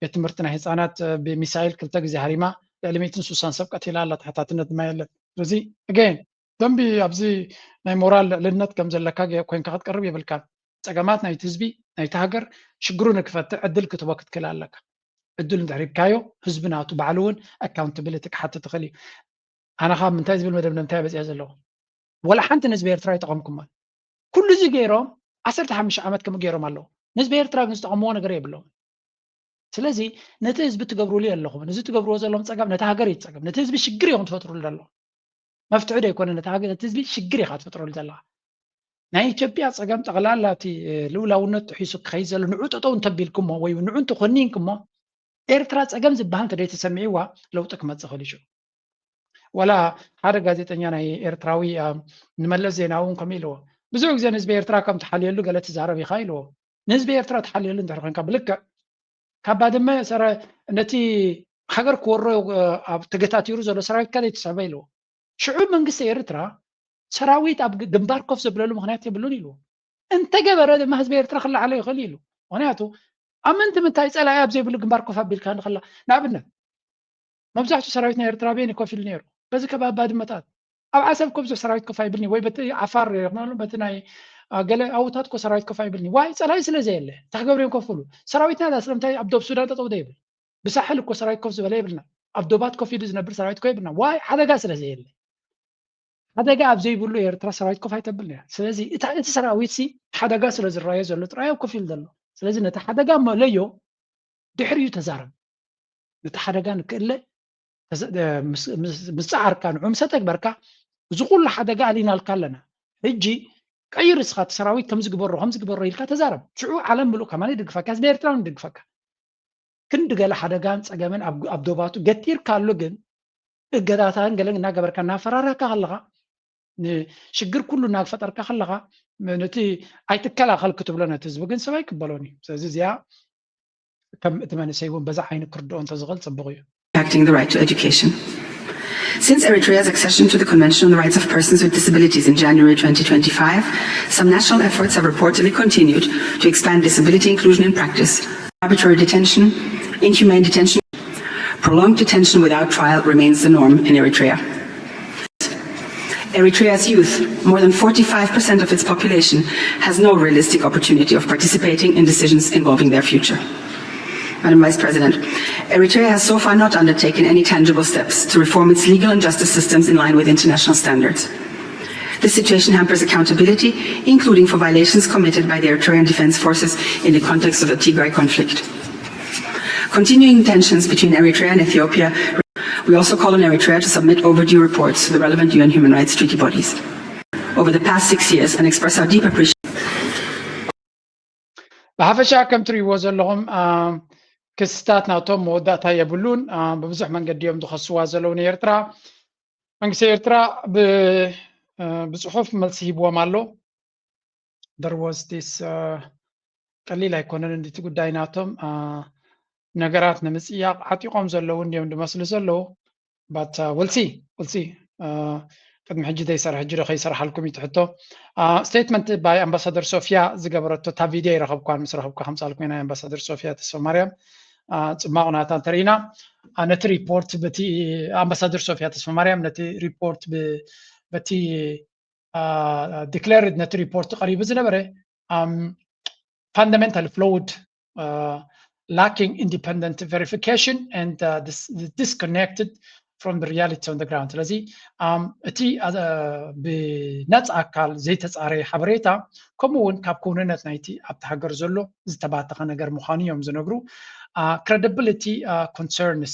ቤት ትምህርቲ ናይ ህፃናት ብሚሳይል ክልተ ግዜ ሃሪማ ልዕሊ ሚእትን ሱሳን ሰብ ቀቲላ ኣላ። ተሓታትነት ድማ የለን። ስለዚ again ደንቢ ኣብዚ ናይ ሞራል ልዕልነት ከም ዘለካ ኮይንካ ክትቀርብ የብልካን። ጸገማት ናይቲ ህዝቢ ናይቲ ሃገር ሽግሩ ንክፈትሕ ዕድል ክትቦ ክትክእል ኣለካ። ዕድል እንድሕር ሂብካዮ ህዝቢ ናቱ ባዕሉ እውን ኣካውንታብሊቲ ክሓትት ይኽእል እዩ። ኣነ ካብ ምንታይ ዝብል መደምደምታ እየ በፂሐ ዘለኹ። ወላ ሓንቲ ንህዝቢ ኤርትራ ኣይጠቐምኩሞን። ኩሉ እዚ ገይሮም ዓሰርተ ሓሙሽተ ዓመት ከምኡ ገይሮም ኣለዉ። ንህዝቢ ኤርትራ ግን ዝጠቐምዎ ነገር የብሎም። ስለዚ ነቲ ህዝቢ ትገብሩሉ የለኹም። ነዚ ትገብርዎ ዘለኹም ጸገም ነቲ ሃገር እዩ ጸገም። ነቲ ህዝቢ ሽግር እዮም ትፈጥሩሉ ዘለኹም። መፍትሒ ዶ ይኮነ ነቲ ሃገር ነቲ ህዝቢ ሽግር ኢኻ ትፈጥረሉ ዘለኻ። ናይ ኢትዮጵያ ጸገም ጠቕላላ እቲ ልኡላውነት ጥሒሱ ክኸይድ ዘሎ ንዑ ጠጠው እንተቢልኩሞ ወይ ንዑ እንተኮኒንኩሞ ኤርትራ ጸገም ዝበሃል እንተደይ ተሰሚዕዋ ለውጢ ክመጽእ ክእል እዩ። ወላ ሓደ ጋዜጠኛ ናይ ኤርትራዊ ንመለስ ዜናዊ እውን ከምኡ ኢልዎ። ብዙሕ ግዜ ንህዝቢ ኤርትራ ከም ትሓልየሉ ገለ ትዛረብ ኢኻ ኢልዎ። ንህዝቢ ኤርትራ ትሓልየሉ እንድሕር ኮንካ ብልክዕ ካብ ባድመ ሰረ ነቲ ሃገር ክወሮ ኣብ ተገታቲሩ ዘሎ ሰራዊት ካልእ ትስዕበ ኢልዎ። ሽዑ መንግስቲ ኤርትራ ሰራዊት ኣብ ግንባር ኮፍ ዘብለሉ ምክንያት የብሉን ኢሉ እንተገበረ ድማ ህዝቢ ኤርትራ ክለዓሎ ይኽእል ኢሉ። ምክንያቱ ኣብ ምንቲ ምንታይ ጸላኢ ኣብ ዘይብሉ ግንባር ኮፍ ኣቢልካ ንኸላ ንኣብነት መብዛሕትኡ ሰራዊት ናይ ኤርትራ ኣበየን ኮፍ ኢሉ ነይሩ? በዚ ከባቢ ባድመታት ኣብ ዓሰብ እኮ ብዙሕ ሰራዊት ኮፍ ኣይብልኒ ወይ በቲ ዓፋር ይኹናሉ በቲ ናይ ገለ ኣውታት እኮ ሰራዊት ኮፍ ኣይብልኒ ዋይ ጸላኢ ስለ ዘየለ እንታይ ክገብሩ እዮም ኮፍ ብሉ ሰራዊትና ዳ ስለምንታይ ኣብ ዶብ ሱዳን ጠጠው ዘይብል ብሳሕል እኮ ሰራዊት ኮፍ ዝበለ የብልና ኣብ ዶባት ኮፍ ኢሉ ዝነብር ሰራዊት እኮ የብልና ዋይ ሓደጋ ስለ ዘየለ ሓደጋ ኣብ ዘይብሉ ኤርትራ ሰራዊት ኮፍ ኣይተብልን እያ ስለዚ እቲ ሰራዊት ሲ ሓደጋ ስለ ዝረኣዮ ዘሎ ጥራይ ኣብ ኮፍ ኢሉ ዘሎ ስለዚ ነቲ ሓደጋ መለዮ ድሕሪኡ ተዛረብ ነቲ ሓደጋ ንክእለ ምስ ፃዓርካ ንዑ ምስ ተግበርካ እዚ ኩሉ ሓደጋ ኣሊናልካ ኣለና ሕጂ ቀይር እስኻ እቲ ሰራዊት ከምዚ ግበሮ ከምዚ ግበሮ ኢልካ ተዛረብ ሽዑ ዓለም ምሉእ ከማን ይድግፈካ ህዝቢ ኤርትራ እውን ይድግፈካ ክንዲ ገለ ሓደጋን ፀገምን ኣብ ዶባቱ ገቲርካ ኣሎ ግን እገዳታን ገለን እናገበርካ እናፈራረህካ ከለኻ ንሽግር ኩሉ እናፈጠርካ ከለኻ ነቲ ኣይትከላኸል ክትብሎ ነቲ ህዝቢ ግን ሰብ ኣይቅበሎን እዩ ስለዚ እዚኣ ከም እቲ መንእሰይ እውን በዛ ዓይኒ ክርድኦ እንተዝኽእል ፅቡቕ እዩ Protecting the right to education. Since Eritrea's accession to the Convention on the Rights of Persons with Disabilities in January twenty twenty-five, some national efforts have reportedly continued to expand disability inclusion in practice. Arbitrary detention, inhumane detention, prolonged detention without trial remains the norm in Eritrea. Eritrea's youth, more than forty-five percent of its population, has no realistic opportunity of participating in decisions involving their future. Madam Vice President, Eritrea has so far not undertaken any tangible steps to reform its legal and justice systems in line with international standards. This situation hampers accountability, including for violations committed by the Eritrean Defense Forces in the context of the Tigray conflict. Continuing tensions between Eritrea and Ethiopia, we also call on Eritrea to submit overdue reports to the relevant U N human rights treaty bodies. Over the past six years and express our deep appreciation. ብሓፈሻ ከም ትርእይዎ ዘለኹም ክስታት ናቶም መወዳእታ የብሉን ብብዙሕ መንገዲ እዮም ዝኸስዋ ዘለዉ ንኤርትራ መንግስቲ ኤርትራ ብፅሑፍ መልሲ ሂብዎም ኣሎ there was this ቀሊል ኣይኮነን እንዲቲ ጉዳይ ናቶም ነገራት ንምፅያቕ ዓጢቖም ዘለዉ እንዲዮም ዝመስሉ ዘለዉ but we'll see we'll see ቅድሚ ሕጂ ዘይሰርሕ ሕጂ ዶ ከይሰርሓልኩም እዩ ትሕቶ statement by ኣምባሳደር ሶፊያ ዝገበረቶ እታ ቪድዮ ይረኸብኳን ምስ ረኸብኩ ከምፃልኩም ናይ ኣምባሳደር ሶፊያ ተስፋ ማርያም ፅማቕ ናታ እንተርኢና ነቲ ሪፖርት በቲ ኣምባሳደር ሶፊያ ተስፋ ማርያም ነቲ ሪፖርት በቲ declared ነቲ ሪፖርት ቀሪቡ ዝነበረ fundamental flawed lacking independent verification and disconnected from the reality on the ground ስለዚ እቲ ብነፃ ኣካል ዘይተፃረየ ሓበሬታ ከምኡ እውን ካብ ክውንነት ናይቲ ኣብቲ ሃገር ዘሎ ዝተባተኸ ነገር ምዃኑ እዮም ዝነግሩ credibility concerns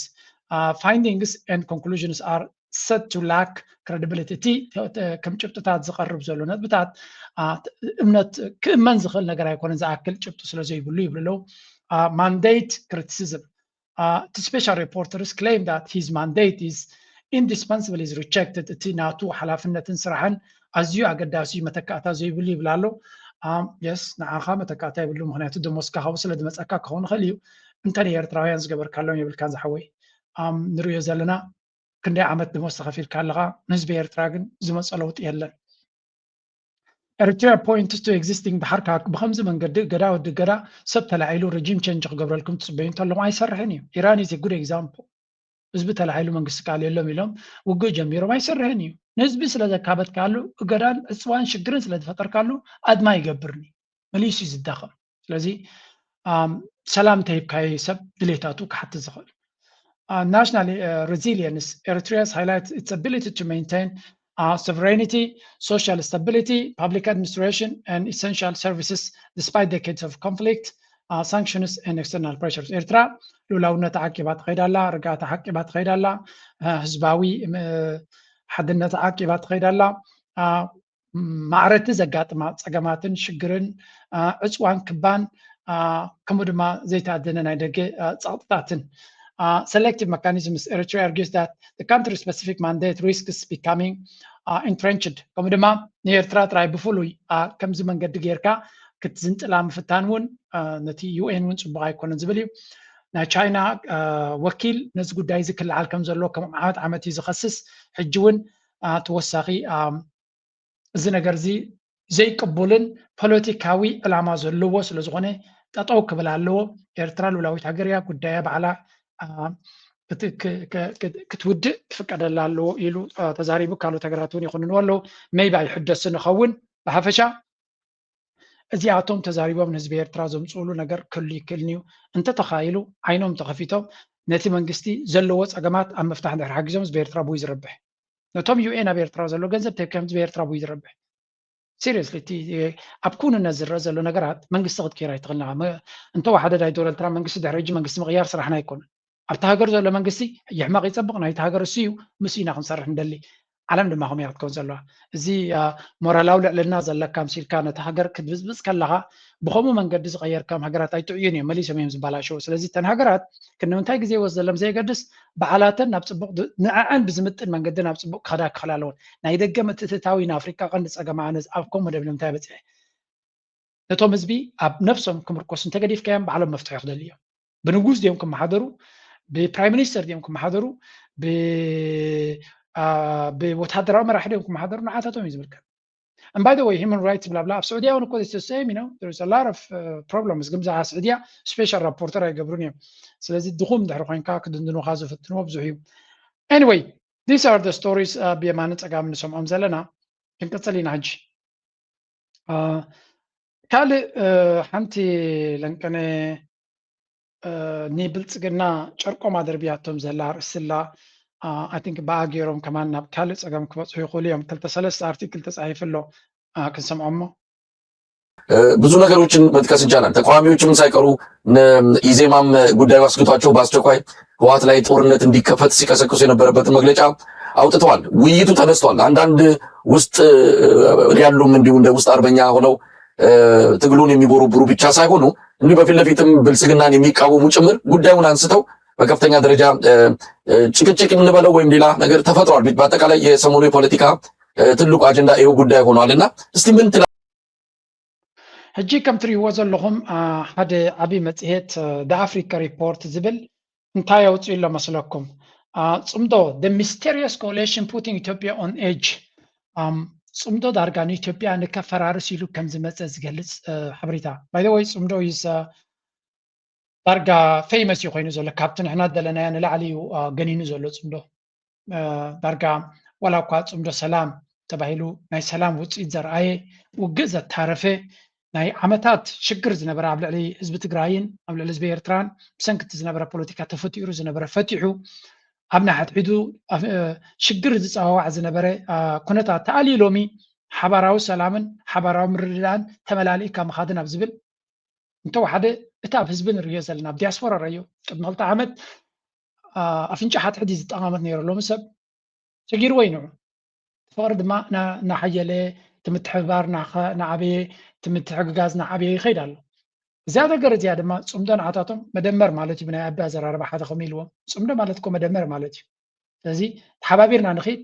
findings and conclusions are set to lack credibility እቲ ከም ጭብጥታት ዝቐርብ ዘሎ ነጥብታት እምነት ክእመን ዝኽእል ነገር ኣይኮነን ዝኣክል ጭብጡ ስለ ዘይብሉ ይብሉ ኣለዉ mandate criticism እቲ special reporters claim that his mandate is indispensable is rejected እቲ ናቱ ሓላፍነትን ስራሕን ኣዝዩ ኣገዳሲ እዩ መተካእታ ዘይብሉ ይብል ኣሎ yes ንዓኻ መተካእታ የብሉ ምክንያቱ ደሞዝካ ካብኡ ስለ ዝመፀካ ክኸውን ይኽእል እዩ እንተ ንኤርትራውያን ዝገበርካሎም የብልካን ዝሓወይ ንሪኦ ዘለና ክንደይ ዓመት ደሞዝ ተኸፊልካ ኣለኻ ንህዝቢ ኤርትራ ግን ዝመፀ ለውጢ የለን Eritrea points to existing ድሓር ከዓ ብከምዚ መንገዲ እገዳ ወዲ እገዳ ሰብ ተላዒሉ regime change ክገብረልኩም ትፅበዩ እንተለኹም ኣይሰርሕን እዩ ኢራን is a good example ህዝቢ ተላዒሉ መንግስቲ ቃል የሎም ኢሎም ውግእ ጀሚሮም ኣይሰርሕን እዩ ንህዝቢ ስለ ዘካበትካሉ እገዳን ዕፅዋን ሽግርን ስለ ዝፈጠርካሉ ኣድማ ይገብርኒ መሊሱ እዩ ዝዳኸም ስለዚ ሰላም እንተሂብካዮ ሰብ ድሌታቱ ክሓትት ዝኽእል national resilience Eritrea's highlights its ability to maintain sovereignty, social stability, public administration, and essential services despite decades of conflict, uh, sanctions, and external pressures. ኤርትራ ልኡላውነታ ዓቂባ ትኸይድ ኣላ፣ ርግኣታ ዓቂባ ትኸይድ ኣላ፣ ህዝባዊ ሓድነታ ዓቂባ ትኸይድ ኣላ። ማዕረቲ ዘጋጥማ ጸገማትን ሽግርን ዕጽዋን ክባን ከምኡ ድማ ዘይተኣደነ ናይ ደገ ጸቕጥታትን selective mechanisms Eritrea argues that the country specific mandate risks becoming entrenched ከምኡ ድማ ንኤርትራ ጥራይ ብፍሉይ ከምዚ መንገዲ ጌርካ ክትዝንጥላ ምፍታን እውን ነቲ ዩ ኤን እውን ጽቡቕ ኣይኮነን ዝብል እዩ ናይ ቻይና ወኪል ነዚ ጉዳይ እዚ ክለዓል ከም ዘለዎ ከም ዓመት ዓመት እዩ ዝኸስስ ሕጂ እውን ተወሳኺ እዚ ነገር እዚ ዘይቅቡልን ፖለቲካዊ ዕላማ ዘለዎ ስለ ዝኾነ ጠጠው ክብል ኣለዎ። ኤርትራ ሉላዊት ሃገር እያ፣ ጉዳያ ባዕላ ክትውድእ ክፍቀደላ ኣለዎ ኢሉ ተዛሪቡ። ካልኦት ሃገራት እውን ይኹንንዎ ኣለዉ። maybe ኣይሕደስን ይኸውን። ብሓፈሻ እዚኣቶም ተዛሪቦም ንህዝቢ ኤርትራ ዘምፅእሉ ነገር ክህሉ ይክእልን እዩ። እንተተኻኢሉ ዓይኖም ተኸፊቶም ነቲ መንግስቲ ዘለዎ ፀገማት ኣብ ምፍታሕ እንድሕር ሓጊዞም ህዝቢ ኤርትራ ብኡ እዩ ዝረብሕ። ነቶም ዩ ኤን ኣብ ኤርትራ ዘሎ ገንዘብ ተኪም ህዝቢ ኤርትራ ብኡ እዩ ዝረብሕ። Seriously እቲ ኣብ ኩንነት ዝረአ ዘሎ ነገራት መንግስቲ ክትቅይር ኣይትኽእልን ኢኻ። እንተወሓደ ናይ ዶናልድ ትራምፕ መንግስቲ ድሕሪ ሕጂ መንግስቲ ምቕያር ስራሕና ኣይኮነን። ኣብቲ ሃገር ዘሎ መንግስቲ ይሕመቕ ይፀብቕ ናይቲ ሃገር እሱ እዩ፣ ምስ ኢና ክንሰርሕ ንደሊ። ዓለም ድማ ከምኡ እያ ክትከውን ዘለዋ። እዚ ሞራላዊ ልዕልና ዘለካ ምሲልካ ነቲ ሃገር ክትብፅብፅ ከለኻ ብኸምኡ መንገዲ ዝቐየርካም ሃገራት ኣይጥዕዩን እዮም፣ መሊሶም እዮም ዝበላሸው። ስለዚ እተን ሃገራት ክንምንታይ ግዜ ይወስደሎም ዘየገድስ ባዕላተን ናብ ፅቡቕ ንዐዐን ብዝምጥን መንገዲ ናብ ፅቡቕ ክኸዳ ክኽላ ኣለዎን። ናይ ደገ ምትእትታዊ ንኣፍሪቃ ቀንዲ ፀገማ ኣነ ዝኣፍኮም ወደብ ንምንታይ በፂሐ ነቶም ህዝቢ ኣብ ነብሶም ክምርኮስ እንተገዲፍካዮም ባዕሎም መፍትሒ ክደሊ እዮም። ብንጉስ ድዮም ክመሓደሩ፣ ብፕራይም ሚኒስተር ድዮም ክመሓደሩ፣ ብወታደራዊ መራሒ ድዮም ክመሓደሩ ንዓታቶም እዩ ዝምልከት። And by the way human rights ብላብላ ኣብ ስዑድያ እውን እኮ the same you know there is a lot of problems። ግን ብዛዕባ ስዑድያ ስፔሻል ራፖርተር ኣይገብሩን እዮም። ስለዚ ድኹም ድሕሪ ኮይንካ ክድንድኑካ ዝፍትንዎ ብዙሕ እዩ። Anyway these are the stories። ብየማንን ፀጋምን ንሰምዖም ዘለና። ክንቅፅል ኢና ሕጂ። ካልእ ሓንቲ ለንቀነ ንብልፅግና ጨርቆም ኣደርብያቶም ዘላ ኣርእስቲ ኣላ። I think ብኣ ገይሮም ከማን ናብ ካልእ ፀገም ክበፅሑ ይኽእሉ እዮም። ክልተ ሰለስተ ኣርቲክል ተፃሒፉ ኣሎ። ክንሰምዖ እሞ ብዙ ነገሮችን መጥቀስ ይቻላል። ተቃዋሚዎችም ሳይቀሩ ኢዜማም ጉዳዩ አስግቷቸው በአስቸኳይ ህወሓት ላይ ጦርነት እንዲከፈት ሲቀሰቅሱ የነበረበትን መግለጫ አውጥተዋል። ውይይቱ ተነስቷል። አንዳንድ ውስጥ ያሉም እንዲሁ እንደ ውስጥ አርበኛ ሆነው ትግሉን የሚቦረብሩ ብቻ ሳይሆኑ እንዲሁ በፊት ለፊትም ብልጽግናን የሚቃወሙ ጭምር ጉዳዩን አንስተው በከፍተኛ ደረጃ ጭቅጭቅ እንበለው ወይም ሌላ ነገር ተፈጥሯል። በአጠቃላይ የሰሞኑ የፖለቲካ ትልቁ አጀንዳ ይኸው ጉዳይ ሆኗል እና እስቲ ምን ትላለህ? ሕጂ ከም ትሪእዎ ዘለኹም ሓደ ዓብዪ መጽሔት The Africa Report ዝብል እንታይ ኣውፅኡ ኣሎ መስለኩም? ጽምዶ The Mysterious Coalition Putting Ethiopia on Edge። ጽምዶ ዳርጋ ንኢትዮጵያ ንከፈራርስ ኢሉ ከም ዝመፀ ዝገልፅ ሓበሬታ። By the way ጽምዶ is ዳርጋ famous እዩ ኮይኑ ዘሎ። ካብቲ ንሕና ደለናዮ ንላዕሊ እዩ ገኒኑ ዘሎ ጽምዶ። ዳርጋ ዋላ እኳ ጽምዶ ሰላም ተባሂሉ ናይ ሰላም ውፅኢት ዘርኣየ ውግእ ዘታረፈ ናይ ዓመታት ሽግር ዝነበረ ኣብ ልዕሊ ህዝቢ ትግራይን ኣብ ልዕሊ ህዝቢ ኤርትራን ብሰንክቲ ዝነበረ ፖለቲካ ተፈጢሩ ዝነበረ ፈቲሑ ኣብ ናይ ሕድሕዱ ሽግር ዝፀዋዋዕ ዝነበረ ኩነታት ተኣልዩ ሎሚ ሓባራዊ ሰላምን ሓባራዊ ምርድዳእን ተመላሊእካ ምኻድን ኣብ ዝብል እንተወሓደ እቲ ኣብ ህዝቢ ንርእዮ ዘለና ኣብ ዲያስፖራ ረዮ ቅድሚ ክልተ ዓመት ኣፍንጫ ሓትሕድ ዝጠማመት ነይሩ። ሎሚ ሰብ ሰጊርዎ ይንዑ ፍቕሪ ድማ እናሓየለ ትምትሕብባር እናዓበየ ትምትሕግጋዝ እናዓበየ ይኸይድ ኣሎ። እዚኣ ነገር እዚኣ ድማ ፅምዶ ንዓታቶም መደመር ማለት እዩ። ብናይ ኣቢ ኣዘራርባ ሓደ ከምኡ ኢልዎም ፅምዶ ማለት እኮ መደመር ማለት እዩ። ስለዚ ተሓባቢርና ንኽይድ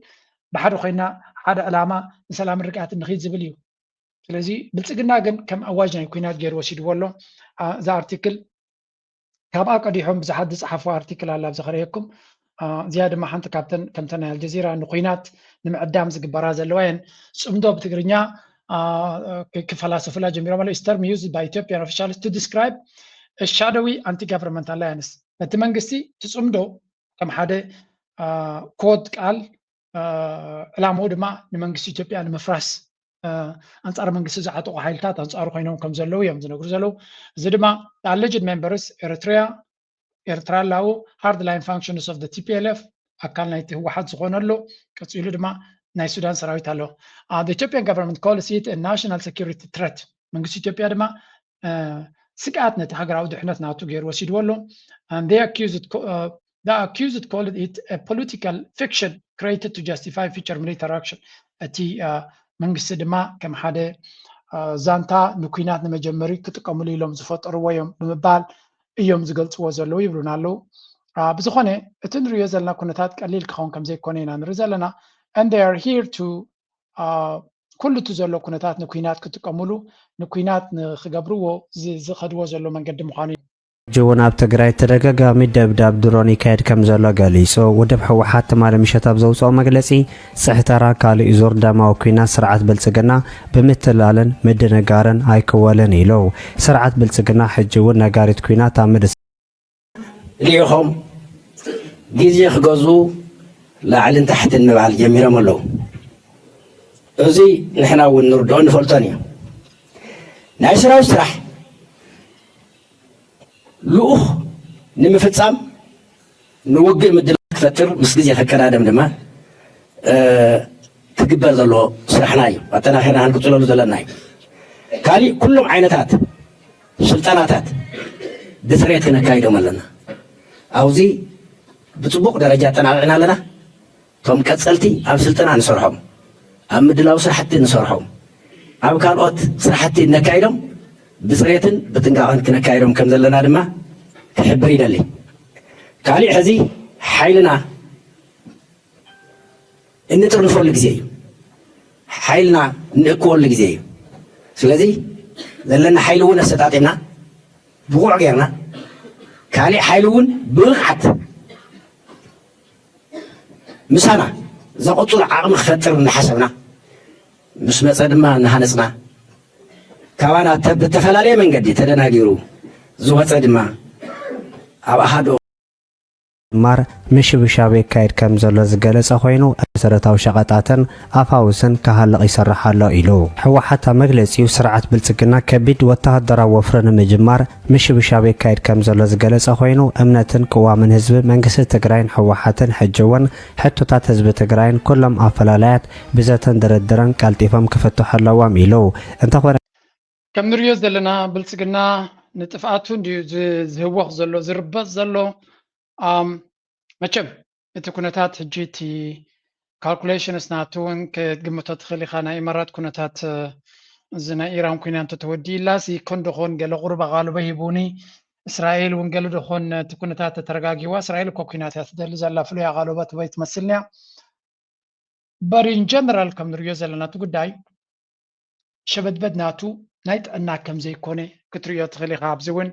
ብሓደ ኮይና ሓደ ዕላማ ንሰላምን ርግኣትን ንኽይድ ዝብል እዩ። ስለዚ ብልፅግና ግን ከም ኣዋጅ ናይ ኩናት ገይሩ ወሲድዎ ኣሎ። እዛ ኣርቲክል ካብኣ ቀዲሖም ብዙሓት ዝፀሓፉ ኣርቲክል ኣላ ኣብዚ ከርእየኩም። እዚኣ ድማ ሓንቲ ካብተን ከምተ ናይ ኣልጀዚራ ንኩናት ንምዕዳም ዝግበራ ዘለዋ እየን። ፅምዶ ብትግርኛ ክፈላሰፉላ ጀሚሮም ኣለዉ። Is term used by Ethiopian officials to describe a shadowy anti-government alliance። ነቲ መንግስቲ እቲ ፅምዶ ከም ሓደ ኮድ ቃል ዕላምኡ ድማ ንመንግስቲ ኢትዮጵያ ንምፍራስ ኣንፃር መንግስቲ ዝዓጠቑ ሓይልታት ኣንፃሩ ኮይኖም ከም ዘለዉ እዮም ዝነግሩ ዘለዉ። እዚ ድማ alleged members ኤርትሪያ ኤርትራ ኣላው hardline functions of the T P L F ኣካል ናይቲ ህወሓት ዝኾነ ኣሎ። ቀፂሉ ድማ ናይ ሱዳን ሰራዊት ኣሎ። The Ethiopian government calls it a national security threat። መንግስቲ ኢትዮጵያ ድማ ስግኣት ነቲ ሃገራዊ ድሕነት ናቱ ገይሩ ወሲድዎ ኣሎ። They accused called it a political fiction created to justify future military action። እቲ መንግስቲ ድማ ከም ሓደ ዛንታ ንኩናት ንመጀመሪ ክጥቀምሉ ኢሎም ዝፈጠርዎ እዮም ብምባል እዮም ዝገልፅዎ ዘለዉ ይብሉና ኣለዉ። ብዝኾነ እቲ ንሪኦ ዘለና ኩነታት ቀሊል ክኸውን ከም ዘይኮነ ኢና ንርኢ ዘለና። And they are here to ኩሉ እቲ ዘሎ ኩነታት ንኩናት ክጥቀምሉ ንኩናት ንክገብርዎ ዝኸድዎ ዘሎ መንገዲ ምዃኑ እዩ። ሕጂ እውን ኣብ ትግራይ ተደጋጋሚ ደብዳብ ድሮን ይካየድ ከም ዘሎ ገሊጹ። ውድብ ህወሓት ትማሊ ምሸት ኣብ ዘውፅኦ መግለፂ፣ ፅሕተራ ካልእ ዙር ደማዊ ኲናት ስርዓት ብልፅግና ብምትላልን ምድንጋርን ኣይክወልን ኢሉ። ስርዓት ብልፅግና ሕጂ እውን ነጋሪት ኲናት ኣብ ምድስ ሊኢኾም ግዜ ክገዝኡ ላዕልን ታሕትን ምባል ጀሚሮም ኣለዉ። እዚ ንሕና እውን ንርድኦ ንፈልጦን እዩ። ናይ ሰራዊት ስራሕ ልኡኽ ንምፍጻም ንውግእ ምድላው ክፈጥር ምስ ግዜ ከቀዳደም ድማ ክግበር ዘለዎ ስራሕና እዩ። ኣጠናኺርና ክንቅፅለሉ ዘለና እዩ። ካሊእ ኩሎም ዓይነታት ስልጠናታት ብፅሬት ክነካይዶም ኣለና። ኣብዚ ብፅቡቕ ደረጃ ኣጠናቒቕና ኣለና። እቶም ቀፀልቲ ኣብ ስልጠና ንሰርሖም፣ ኣብ ምድላው ስራሕቲ ንሰርሖም፣ ኣብ ካልኦት ስራሕቲ ነካይዶም ብፅሬትን ብጥንቃቐን ክነካይዶም ከም ዘለና ድማ ክሕብር ይደሊ። ካሊእ ሕዚ ሓይልና እንጥርንፈሉ ግዜ እዩ። ሓይልና እንእክበሉ ግዜ እዩ። ስለዚ ዘለና ሓይሊ እውን ኣሰጣጢምና ብቑዕ ጌርና ካሊእ ሓይሊ እውን ብብቕዓት ምሳና ዘቐፅሉ ዓቕሚ ክፈጥር እናሓሰብና ምስ መፀ ድማ እናሃነፅና ካባና ብተፈላለየ መንገዲ ተደናጊሩ ዝወፀ ድማ ኣብ ኣሃዶ ምጅማር ምሽብሻብ የካይድ ከም ዘሎ ዝገለጸ ኮይኑ፣ መሰረታዊ ሸቐጣትን ኣፋውስን ክሃልቕ ይሰርሕ ኣሎ ኢሉ። ህወሓት ኣብ መግለጺኡ፣ ስርዓት ብልጽግና ከቢድ ወተሃደራዊ ወፍሪ ንምጅማር ምሽብሻብ የካይድ ከም ዘሎ ዝገለጸ ኮይኑ፣ እምነትን ቅዋምን ህዝቢ መንግስቲ ትግራይን ህወሓትን ሕጂ እውን ሕቶታት ህዝቢ ትግራይን ኩሎም ኣፈላላያት ብዘተን ድርድርን ቀልጢፎም ክፍትሑ ኣለዎም ኢሉ። እንተኾነ፣ ከም ንሪኦ ዘለና ብልጽግና ንጥፍኣቱ እንድዩ ዝህወኽ ዘሎ ዝርበጽ ዘሎ። መቸም እቲ ኩነታት ሕጂ እቲ ካልኩሌሽንስ ናቱ እውን ክትግምቶ ትኽእል ኢኻ። ናይ ኢማራት ኩነታት እዚ ናይ ኢራን ኩና እንተተወዲእላ ሲ ኮን ዶኾን ገለ ቁሩብ ኣቓልቦ ሂቡኒ። እስራኤል እውን ገለ ዶኾን እቲ ኩነታት ተተረጋጊዋ። እስራኤል እኮ ኩናት እያ ትደሊ ዘላ፣ ፍሉይ ኣቓልቦ ትበይ ትመስልንያ። But in general ከም ንሪኦ ዘለና እቲ ጉዳይ ሸበድበድ ናቱ ናይ ጥዕና ከም ዘይኮነ ክትሪኦ ትኽእል ኢኻ። ኣብዚ እውን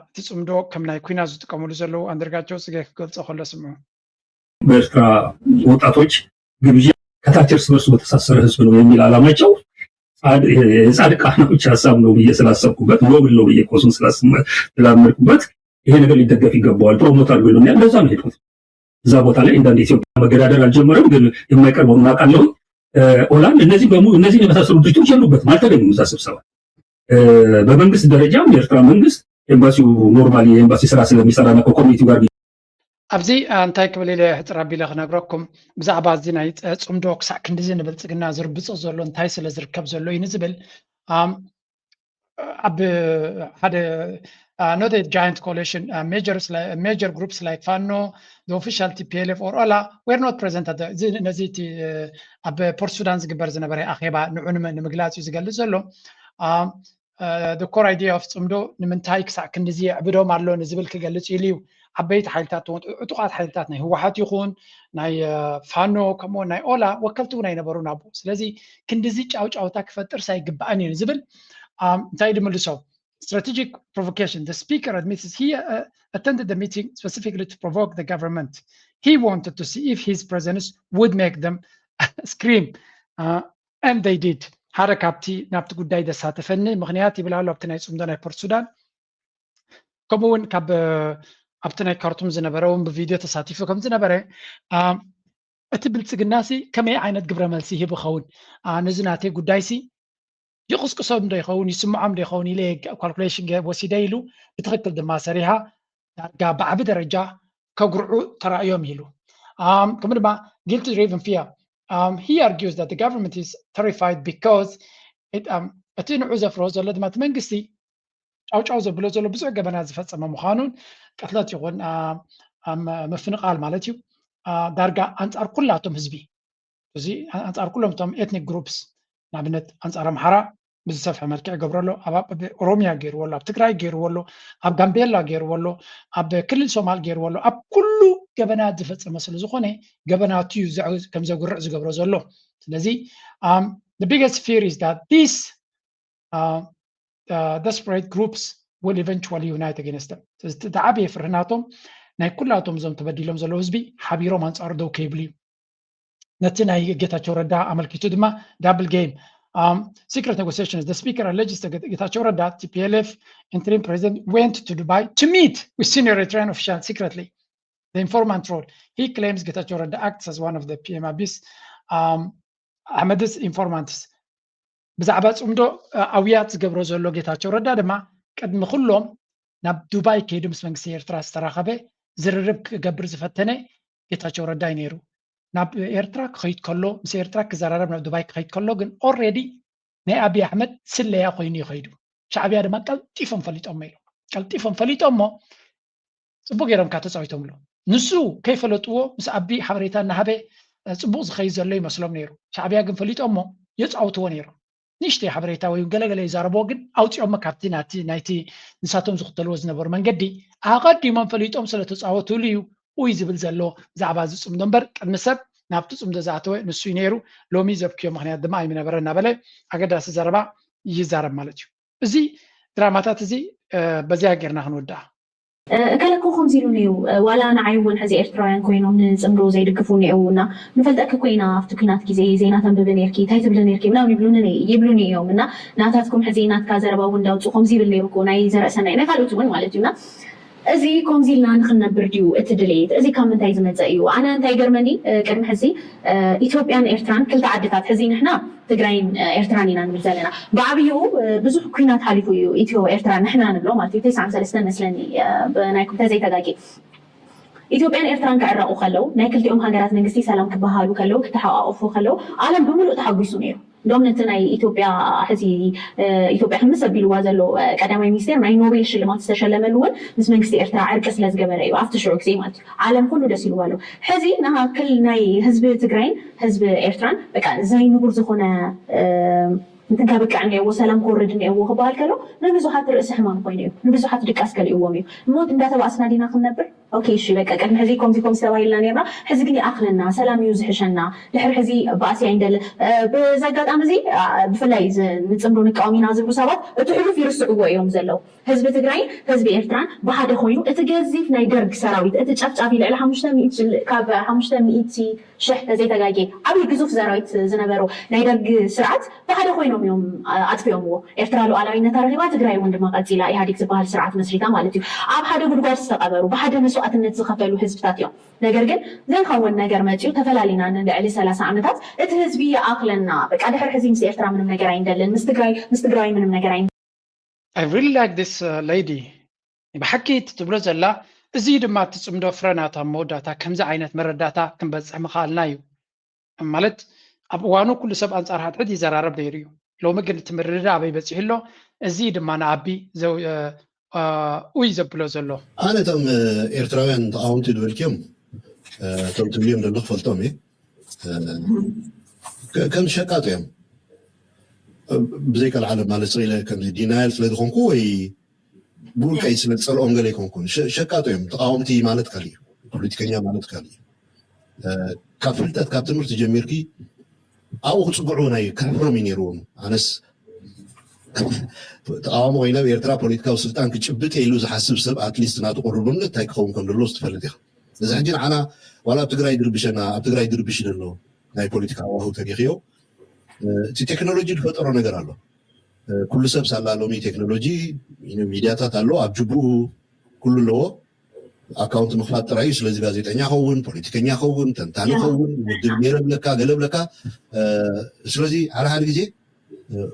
እቲ ፅምዶ ከም ናይ ኩናት ዝጥቀምሉ ዘለዉ ኣንደርጋቸው ፅጌ ክገልፆ ከሎ ስምዑ። በኤርትራ ወጣቶች ግብዣ ከታች እርስ በርሱ በተሳሰረ ህዝብ ነው የሚል ዓላማቸው የጻድቃኖች ሀሳብ ነው ብዬ ስላሰብኩበት፣ ኖብል ነው ብዬ ኮሱን ስላመድኩበት ይሄ ነገር ሊደገፍ ይገባዋል፣ ፕሮሞት አድርጎ ይሉኛል። እንደዛ ነው ሄድኩት። እዛ ቦታ ላይ እንዳንድ ኢትዮጵያ መገዳደር አልጀመረም፣ ግን የማይቀርበው እናውቃለሁ። ኦላንድ እነዚህ በሙሉ እነዚህን የመሳሰሉ ድርጅቶች የሉበትም፣ አልተገኙም እዛ ስብሰባ። በመንግስት ደረጃም የኤርትራ መንግስት ኤምባሲው ኖርማሊ የኤምባሲ ስራ ስለሚሰራና ከኮሚኒቲው ጋር ኣብዚ እንታይ ክብል ኢለ ሕፅር ኣቢለ ክነግረኩም፣ ብዛዕባ እዚ ናይ ፅምዶ ክሳዕ ክንድዚ ንብልፅግና ዝርብፆ ዘሎ እንታይ ስለ ዝርከብ ዘሎ እዩ ንዝብል ኣብ ሓደ not a giant coalition, major groups like Fano, the official T P L F or Ola were not present ነዚ ኣብ ፖርት ሱዳን ዝግበር ዝነበረ ኣኼባ ንዑ ንምግላፅ እዩ ዝገልፅ ዘሎ። The core idea of ፅምዶ ንምንታይ ክሳዕ ክንድዚ የዕብዶም ኣሎ ንዝብል ክገልፅ ኢሉ እዩ። ዓበይቲ ሓይልታት ዕጡቓት ሓይልታት ናይ ህወሓት ይኹን ናይ ፋኖ ከምኡ ናይ ኦላ ወከልቲ እውን ኣይነበሩን ኣብኡ። ስለዚ ክንድዚ ጫውጫውታ ክፈጥርስ ኣይግባእን እዩ ዝብል እንታይ ድምልሶ strategic provocation. The speaker admits he uh, attended the meeting specifically to provoke the government. He wanted to see if his presence would make them scream. Uh, and they did. ሓደ ካብቲ ናብቲ ጉዳይ ዘሳተፈኒ ምኽንያት ይብል ኣሎ ኣብቲ ናይ ፅምዶ ናይ ፖርት ሱዳን። ከምኡ እውን ካብ ኣብቲ ናይ ካርቱም ዝነበረ እውን ብቪድዮ ተሳቲፉ ከም ዝነበረ እቲ ብልፅግና ሲ ከመይ ዓይነት ግብረ መልሲ ይህብ ይኸውን ነዚ ናተይ ጉዳይ ሲ ይቕስቅሶም ዶ ይኸውን ይስምዖም ዶ ይኸውን ኢለ ካልኩሌሽን ወሲደ ኢሉ ብትኽክል ድማ ሰሪሃ ዳርጋ ብዓቢ ደረጃ ከጉርዑ ተራእዮም ኢሉ። ከምኡ ድማ guilt driven fear. He argues that the government is terrified because እቲ ንዑ ዘፍርሆ ዘሎ ድማ እቲ መንግስቲ ጫውጫው ዘብሎ ዘሎ ብዙሕ ገበና ዝፈፀመ ምዃኑን ቅትለት ይኹን ምፍንቓል ማለት እዩ ዳርጋ ኣንፃር ኩላቶም ህዝቢ እዚ ኣንፃር ኩሎም እቶም ኤትኒክ ግሩፕስ ንኣብነት ኣንፃር ኣምሓራ ብዝሰፍሐ መልክዕ ይገብሮ ኣሎ። ኣብ ኦሮሚያ ገይርዎ ኣሎ፣ ኣብ ትግራይ ገይርዎ ኣሎ፣ ኣብ ጋምቤላ ገይርዎ ኣሎ፣ ኣብ ክልል ሶማል ገይርዎ ኣሎ። ኣብ ኩሉ ገበናት ዝፈፀመ ስለ ዝኾነ ገበናቱ እዩ ከም ዘጉርዕ ዝገብሮ ዘሎ። ስለዚ the biggest fear is that these desperate groups will eventually unite against them። እቲ ዓብየ ፍርህናቶም ናይ ኩላቶም እዞም ተበዲሎም ዘለዉ ህዝቢ ሓቢሮም ኣንፃሩ ደው ከይብሉ እዩ። ነቲ ናይ ጌታቸው ረዳ ኣመልኪቱ ድማ double game secret negotiations, the speaker alleges that Getachew Redda, T P L F interim president, went to Dubai to meet with senior Eritrean officials secretly. The informant role. He claims Getachew Redda acts as one of the P M Abiy's, um, Ahmed's informants. ብዛዕባ ፅምዶ ኣውያት ዝገብሮ ዘሎ ጌታቸው ረዳ ድማ ቅድሚ ኩሎም ናብ ዱባይ ከይዱ ምስ መንግስቲ ኤርትራ ዝተራኸበ ዝርርብ ክገብር ዝፈተነ ጌታቸው ረዳ እዩ ነይሩ። ናብ ኤርትራ ክኸይድ ከሎ ምስ ኤርትራ ክዘራረብ ናብ ዱባይ ክኸይድ ከሎ ግን already ናይ ኣብይ ኣሕመድ ስለያ ኮይኑ እዩ ከይዱ። ሻዕብያ ድማ ቀልጢፎም ፈሊጦሞ ኢሉ ቀልጢፎም ፈሊጦሞ ፅቡቅ ገይሮም ካ ተፃዊቶምሉ። ንሱ ከይፈለጥዎ ምስ ኣቢ ሓበሬታ እናሃበ ፅቡቅ ዝኸይድ ዘሎ ይመስሎም ነይሩ። ሻዕብያ ግን ፈሊጦሞ የፃውትዎ ነይሮም። ንእሽተይ ሓበሬታ ወይ ገለገለ ይዛረብዎ ግን ኣውፂኦሞ ካብቲ ናቲ ናይቲ ንሳቶም ዝኽተልዎ ዝነበሩ መንገዲ ኣቐዲሞም ፈሊጦም ስለተፃወትሉ እዩ ኡይ ዝብል ዘሎ ብዛዕባ እዚ ፅምዶ እምበር ቅድሚ ሰብ ናብቲ ፅምዶ ዝኣተወ ንሱ እዩ ነይሩ። ሎሚ ዘብክዮ ምክንያት ድማ ኣይምነበረ እናበለ ኣገዳሲ ዘረባ ይዛረብ ማለት እዩ። እዚ ድራማታት እዚ በዚያ ጌርና ክንወድኣ እከለኮ ከምዚ ኢሉ ነዩ ዋላ ንዓይ እውን ሕዚ ኤርትራውያን ኮይኖም ንፅምዶ ዘይድግፉ እኒአው እና ንፈልጠኪ ኮይና ኣብቲ ኩናት ግዜ ዜና ተንብቢ ነርኪ እንታይ ትብሊ ነርኪ ምናምን ይብሉኒ ይብሉኒ እዮም እና ናታትኩም ሕዚ ናትካ ዘረባ እውን እንዳውፅኡ ከምዚ ይብል ነይሩ እኮ ናይ ዘርእሰናይ ናይ ካልኦት እውን ማለት እዩ እና እዚ ከምዚ ኢልና ንክንነብር ድዩ እቲ ድሌት እዚ ካብ ምንታይ ዝመፀ እዩ ኣነ እንታይ ገርመኒ ቅድሚ ሕዚ ኢትዮጵያን ኤርትራን ክልተ ዓድታት ሕዚ ንሕና ትግራይን ኤርትራን ኢና ንብል ዘለና ብዓብይኡ ብዙሕ ኩናት ሓሊፉ እዩ ኢትዮ ኤርትራ ንሕና ንብሎ ማለት እዩ ተስዓን ሰለስተን መስለኒ ብናይ ኩምተ ዘይተጋጌ ኢትዮጵያን ኤርትራን ክዕረቁ ከለው ናይ ክልቲኦም ሃገራት መንግስቲ ሰላም ክበሃሉ ከለው ክተሓቋቆፉ ከለው ዓለም ብምሉእ ተሓጒሱ ነይሩ እንደም ነቲ ናይ ኢትዮጵያ ሕዚ ኢትዮጵያ ሕምስ ኣቢልዋ ዘሎ ቀዳማይ ሚኒስቴር ናይ ኖቤል ሽልማት ዝተሸለመሉ እውን ምስ መንግስቲ ኤርትራ ዕርቂ ስለ ዝገበረ እዩ ኣብቲ ሽዑ ግዜ ማለት እዩ ዓለም ኩሉ ደስ ኢልዋ ኣሎ ሕዚ ንኣክል ናይ ህዝቢ ትግራይን ህዝቢ ኤርትራን በቃ ዘይንቡር ዝኾነ እንትን ከብቅዕ እኒአዎ ሰላም ክወርድ እኒአዎ ክበሃል ከሎ ንብዙሓት ርእሲ ሕማም ኮይኑ እዩ ንብዙሓት ድቃስ ከልእዎም እዩ እሞ እንዳተባእስና ዲና ክንነብር ኦኬ እሺ በቃ ቅድሚ ሕዚ ኮምዚ ኮምዚ ተባሂልና ነርና ሕዚ ግን ይኣኽለና ሰላም እዩ ዝሕሸና ድሕሪ ሕዚ ባእሲ ኣይንደልን ብዚ ኣጋጣሚ እዚ ብፍላይ ንፅምዶ ንቃወም ኢና ዝብሉ ሰባት እቲ ሕሉፍ ይርስዕዎ እዮም ዘለዉ ህዝቢ ትግራይን ህዝቢ ኤርትራን ብሓደ ኮይኑ እቲ ገዚፍ ናይ ደርግ ሰራዊት እቲ ጨፍጫፊ ልዕሊ ካብ ሓሙሽተ ሚእቲ ሽሕ ተዘይተጋጌ ዓብዪ ግዙፍ ሰራዊት ዝነበሩ ናይ ደርግ ስርዓት ብሓደ ኮይኖም እዮም ኣጥፊኦምዎ። ኤርትራ ሉዓላዊነታ ረኺባ ትግራይ እውን ድማ ቀፂላ ኢህኣዴግ ዝበሃል ስርዓት መስሪታ ማለት እዩ። ኣብ ሓደ ጉድጓድ ዝተቐበሩ ብሓደ መስዋእትነት ዝኸፈሉ ህዝብታት እዮም። ነገር ግን ዘይኸውን ነገር መፂኡ ተፈላሊና ንልዕሊ ሰላሳ ዓመታት እቲ ህዝቢ ይኣኽለና በቃ ድሕሪ ሕዚ ምስ ኤርትራ ምንም ነገር ኣይንደልን ምስ ትግራይ ምስ ትግራዋይ ምንም ነገር ኣይን I really like this uh, lady ብሓቂ ትብሎ ዘላ እዚ ድማ እቲ ፅምዶ ፍረ ናታ መወዳእታ ከምዚ ዓይነት መረዳእታ ክንበፅሕ ምኽኣልና እዩ ማለት ኣብ እዋኑ ኩሉ ሰብ ኣንፃር ሓድሕድ ይዘራረብ ነይሩ እዩ ሎሚ ግን እቲ ምርድዳ ኣበይ በፂሑ ኣሎ እዚ ድማ ንኣቢ ኡይ ዘብሎ ዘሎ ኣነ እቶም ኤርትራውያን ተቃወምቲ ዝበልክዮም እቶም ትብልዮም ዘሎ ክፈልጦም እየ ከም ሸቃጥ እዮም ብዘይከልዓለ ማለት ስለ ከም denial ስለ ዝኾንኩ ወይ ብውልቀይ ስለ ዝፀልኦም ገለ ኣይኮንኩን ሸቃጦ እዮም ተቃወምቲ ማለት ካል እዩ ፖለቲከኛ ማለት ካል እዩ ካብ ፍልጠት ካብ ትምህርቲ ጀሚርኪ ኣብኡ ክፅግዑ ናይ ክሕፍሮም እዩ ነይርዎም ኣነስ ተቃዋሚ ኮይነ ኣብ ኤርትራ ፖለቲካዊ ስልጣን ክጭብጥ ኢሉ ዝሓስብ ሰብ ኣትሊስት ናቱ ቅርብነት እንታይ ክኸውን ከም ዘለዎ ዝትፈልጥ ኢኻ እዚ ሕጂ ንዓና ዋላ ኣብ ትግራይ ድርብሸና ኣብ ትግራይ ድርብሽ ዘሎ ናይ ፖለቲካ ኣዋህው ተሪክዮ እቲ ቴክኖሎጂ ዝፈጠሮ ነገር ኣሎ ኩሉ ሰብ ሳላ ሎሚ ቴክኖሎጂ ሚዲያታት ኣሎ ኣብ ጅቡኡ ኩሉ ኣለዎ ኣካውንት ምክፋት ጥራይ እዩ ስለዚ ጋዜጠኛ ኸውን ፖለቲከኛ ኸውን ተንታኒ ኸውን ውድብ ገይረ ብለካ ገለ ብለካ ስለዚ ሓደ ሓደ ግዜ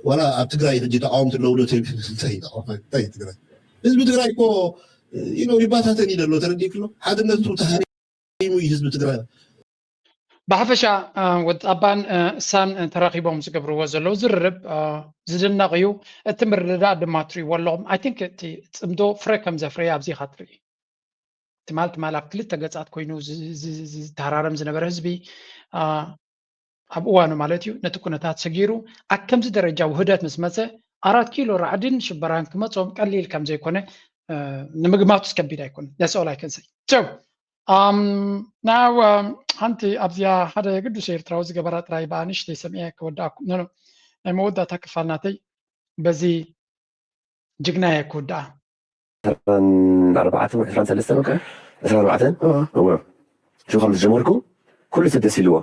ዋላ ኣብ ትግራይ ሕጂ ተቃወምቲ ኣለዉ ዶ እንታይ ትግራይ ህዝቢ ትግራይ እኮ ይባታተን እዩ ዘሎ ተረዲእክሎ ሓድነቱ ተሃሪሙ እዩ ህዝቢ ትግራይ ብሓፈሻ ወጣባን እሳን ተራኺቦም ዝገብርዎ ዘለዉ ዝርርብ ዝድነቕ እዩ እቲ ምርድዳእ ድማ ትሪእዎ ኣለኹም ኣይ ቲንክ እቲ ፅምዶ ፍረ ከም ዘፍረየ ኣብዚኻ ትርኢ ትማል ትማል ኣብ ክልተ ገፃት ኮይኑ ዝተሃራረም ዝነበረ ህዝቢ ኣብ እዋኑ ማለት እዩ ነቲ ኩነታት ሰጊሩ ኣብ ከምዚ ደረጃ ውህደት ምስ መፀ ኣራት ኪሎ ራዕድን ሽበራን ክመፆም ቀሊል ከም ዘይኮነ ንምግማቱ ከቢድ ኣይኮነ that's all I can say so now ሓንቲ ኣብዚኣ ሓደ ግዱስ ኤርትራዊ ዝገበራ ጥራይ ብኣንሽተይ ሰሚዐ ክወዳእኩም ናይ መወዳእታ ክፋል ናተይ በዚ ጅግና እየ ክወዳኣ ዕስራን ኣርባዕተን ወይ ዕስራን ሰለስተን ዕስራን ኣርባዕተን እወ ሽው ከም ዝጀመርኩ ኩሉ ሰብ ደስ ኢልዎ።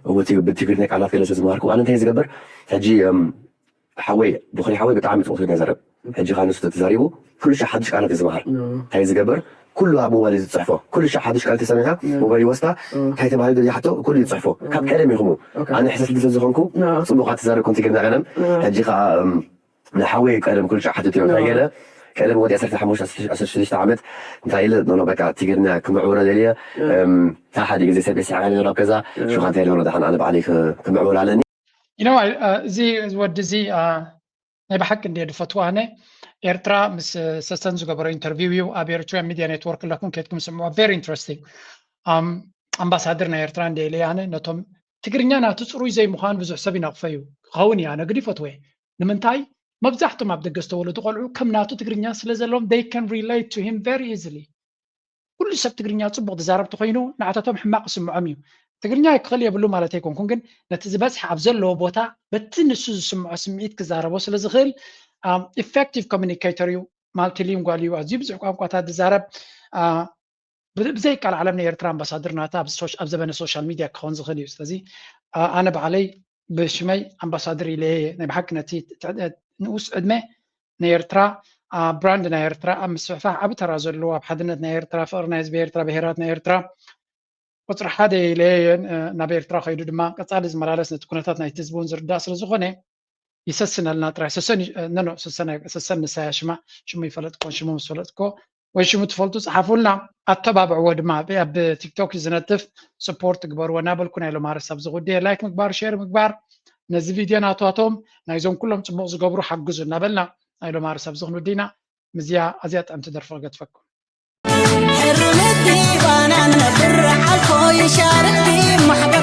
እወ ብትግርኛ ቃላት ገለ ዝመሃርኩ ኣነ እንታይ ዝገብር ሕጂ ሓወይ ብኩሪ ሓወይ ብጣዕሚ ጽቡቅ ትግርኛ ዘረብ ሕጂ ካ ንሱ ተዛሪቡ ኩሉ ሻዕ ሓድሽ ቃላት ዝመሃር እንታይ ዝገብር ኩሉ ኣብ ሞባይል ዝጽሕፎ ኩሉ ሻዕ ሓድሽ ቃል ተሰሚዕካ ሞባይል ይወስዳ እንታይ ተባሂሉ ይሓቶ ኩሉ ይጽሕፎ ካብ ቀደም ይኹሙ ኣነ ሕሰስ ዝዝኾንኩ ጽቡቅ ኣትዛረብ ኮንቲ ገና ቀደም ሕጂ ካ ንሓወይ ቀደም ኩሉ ሻዕ ሓትት እዮም እንታይ ገለ ቀደም ወዲ ዓሰርተ ሓሙሽተ ዓሰርተ ሽዱሽተ ዓመት እንታይ ኢለ ኖኖ በቃ ትግርኛ ክምዕብሎ ደልየ እታ ሓደ ግዜ ሰብ ሲዓ ገለ ናብ ከዛ ሽኻ እንታይ ኢለ ኖኖ ደሓን ኣነ ባዕለይ ክምዕብል ኣለኒ you know I- uh, እዚ ወዲ እዚ uh, ናይ ብሓቂ እንደ ዝፈትዎ ኣነ ኤርትራ ምስ ሰሰን ዝገበሮ ኢንተርቪው እዩ ኣብ ኤርትራ ሚድያ ኔትወርክ ኣለኩም ከድኩም ስምዑ very interesting um, ኣምባሳደር ናይ ኤርትራ እንደ ኢለ ኣነ ነቶም ትግርኛ ናቱ ፅሩይ ዘይምዃኑ ብዙሕ ሰብ ይነቕፎ እዩ ክኸውን እዩ ኣነ ግዲ ፈትወ ንምንታይ መብዛሕቶም ኣብ ደገ ዝተወለዱ ቆልዑ ከም ናቱ ትግርኛ ስለ ዘለዎም they can relate to him very easily ኩሉ ሰብ ትግርኛ ፅቡቅ ዝዛረብ ተኮይኑ ንዓታቶም ሕማቅ ይስምዖም እዩ ትግርኛ ክኽእል የብሉ ማለት ኣይኮንኩን ግን ነቲ ዝበዝሐ ኣብ ዘለዎ ቦታ በቲ ንሱ ዝስምዖ ስምዒት ክዛረቦ ስለ ዝኽእል effective communicator እዩ multilingual እዩ ኣዝዩ ብዙሕ ቋንቋታት ዝዛረብ ብዘይቃል ዓለም ናይ ኤርትራ ኣምባሳደር ናታ ኣብ ዘበነ social media ክኸውን ዝኽእል እዩ ስለዚ ኣነ ባዕለይ ብሽመይ ኣምባሳደር ኢለየ ናይ ብሓቂ ነቲ ንኡስ ዕድመ ናይ ኤርትራ ብራንድ ናይ ኤርትራ ኣብ ምስፍሕፋሕ ዓቢ ተራ ዘለዎ ኣብ ሓድነት ናይ ኤርትራ ፍቅሪ ናይ ህዝቢ ኤርትራ ብሄራት ናይ ኤርትራ ቁፅሪ ሓደ ኢለየን ናብ ኤርትራ ከይዱ ድማ ቀፃሊ ዝመላለስ ነቲ ኩነታት ናይቲ ህዝቢ እውን ዝርዳእ ስለ ዝኾነ ይሰስነልና ጥራይ ሰሰን ሰሰን ንሳያ ሽማ ሽሙ ይፈለጥኮን ሽሙ ምስ ፈለጥኮ ወይ ሽሙ ትፈልጡ ፀሓፉልና ኣተባብዕዎ ድማ ኣብ ቲክቶክ ዝነጥፍ support ግበርዎ እናበልኩ ናይ ሎማርስ ኣብዚ ጉዳይ like ምግባር share ምግባር ነዚ ቪድዮ ናቷቶም ናይዞም ኩሎም ፅቡቅ ዝገብሩ ሓግዙ እናበልና ናይ ሎማርስ ኣብዚ ክንውዲና ምዝያ ኣዝያ ጥዕምቲ ደርፊ ክገድፈኩም ሕርምቲ ባና ነብር ዓልፎ ይሻርክቲ ማሕበር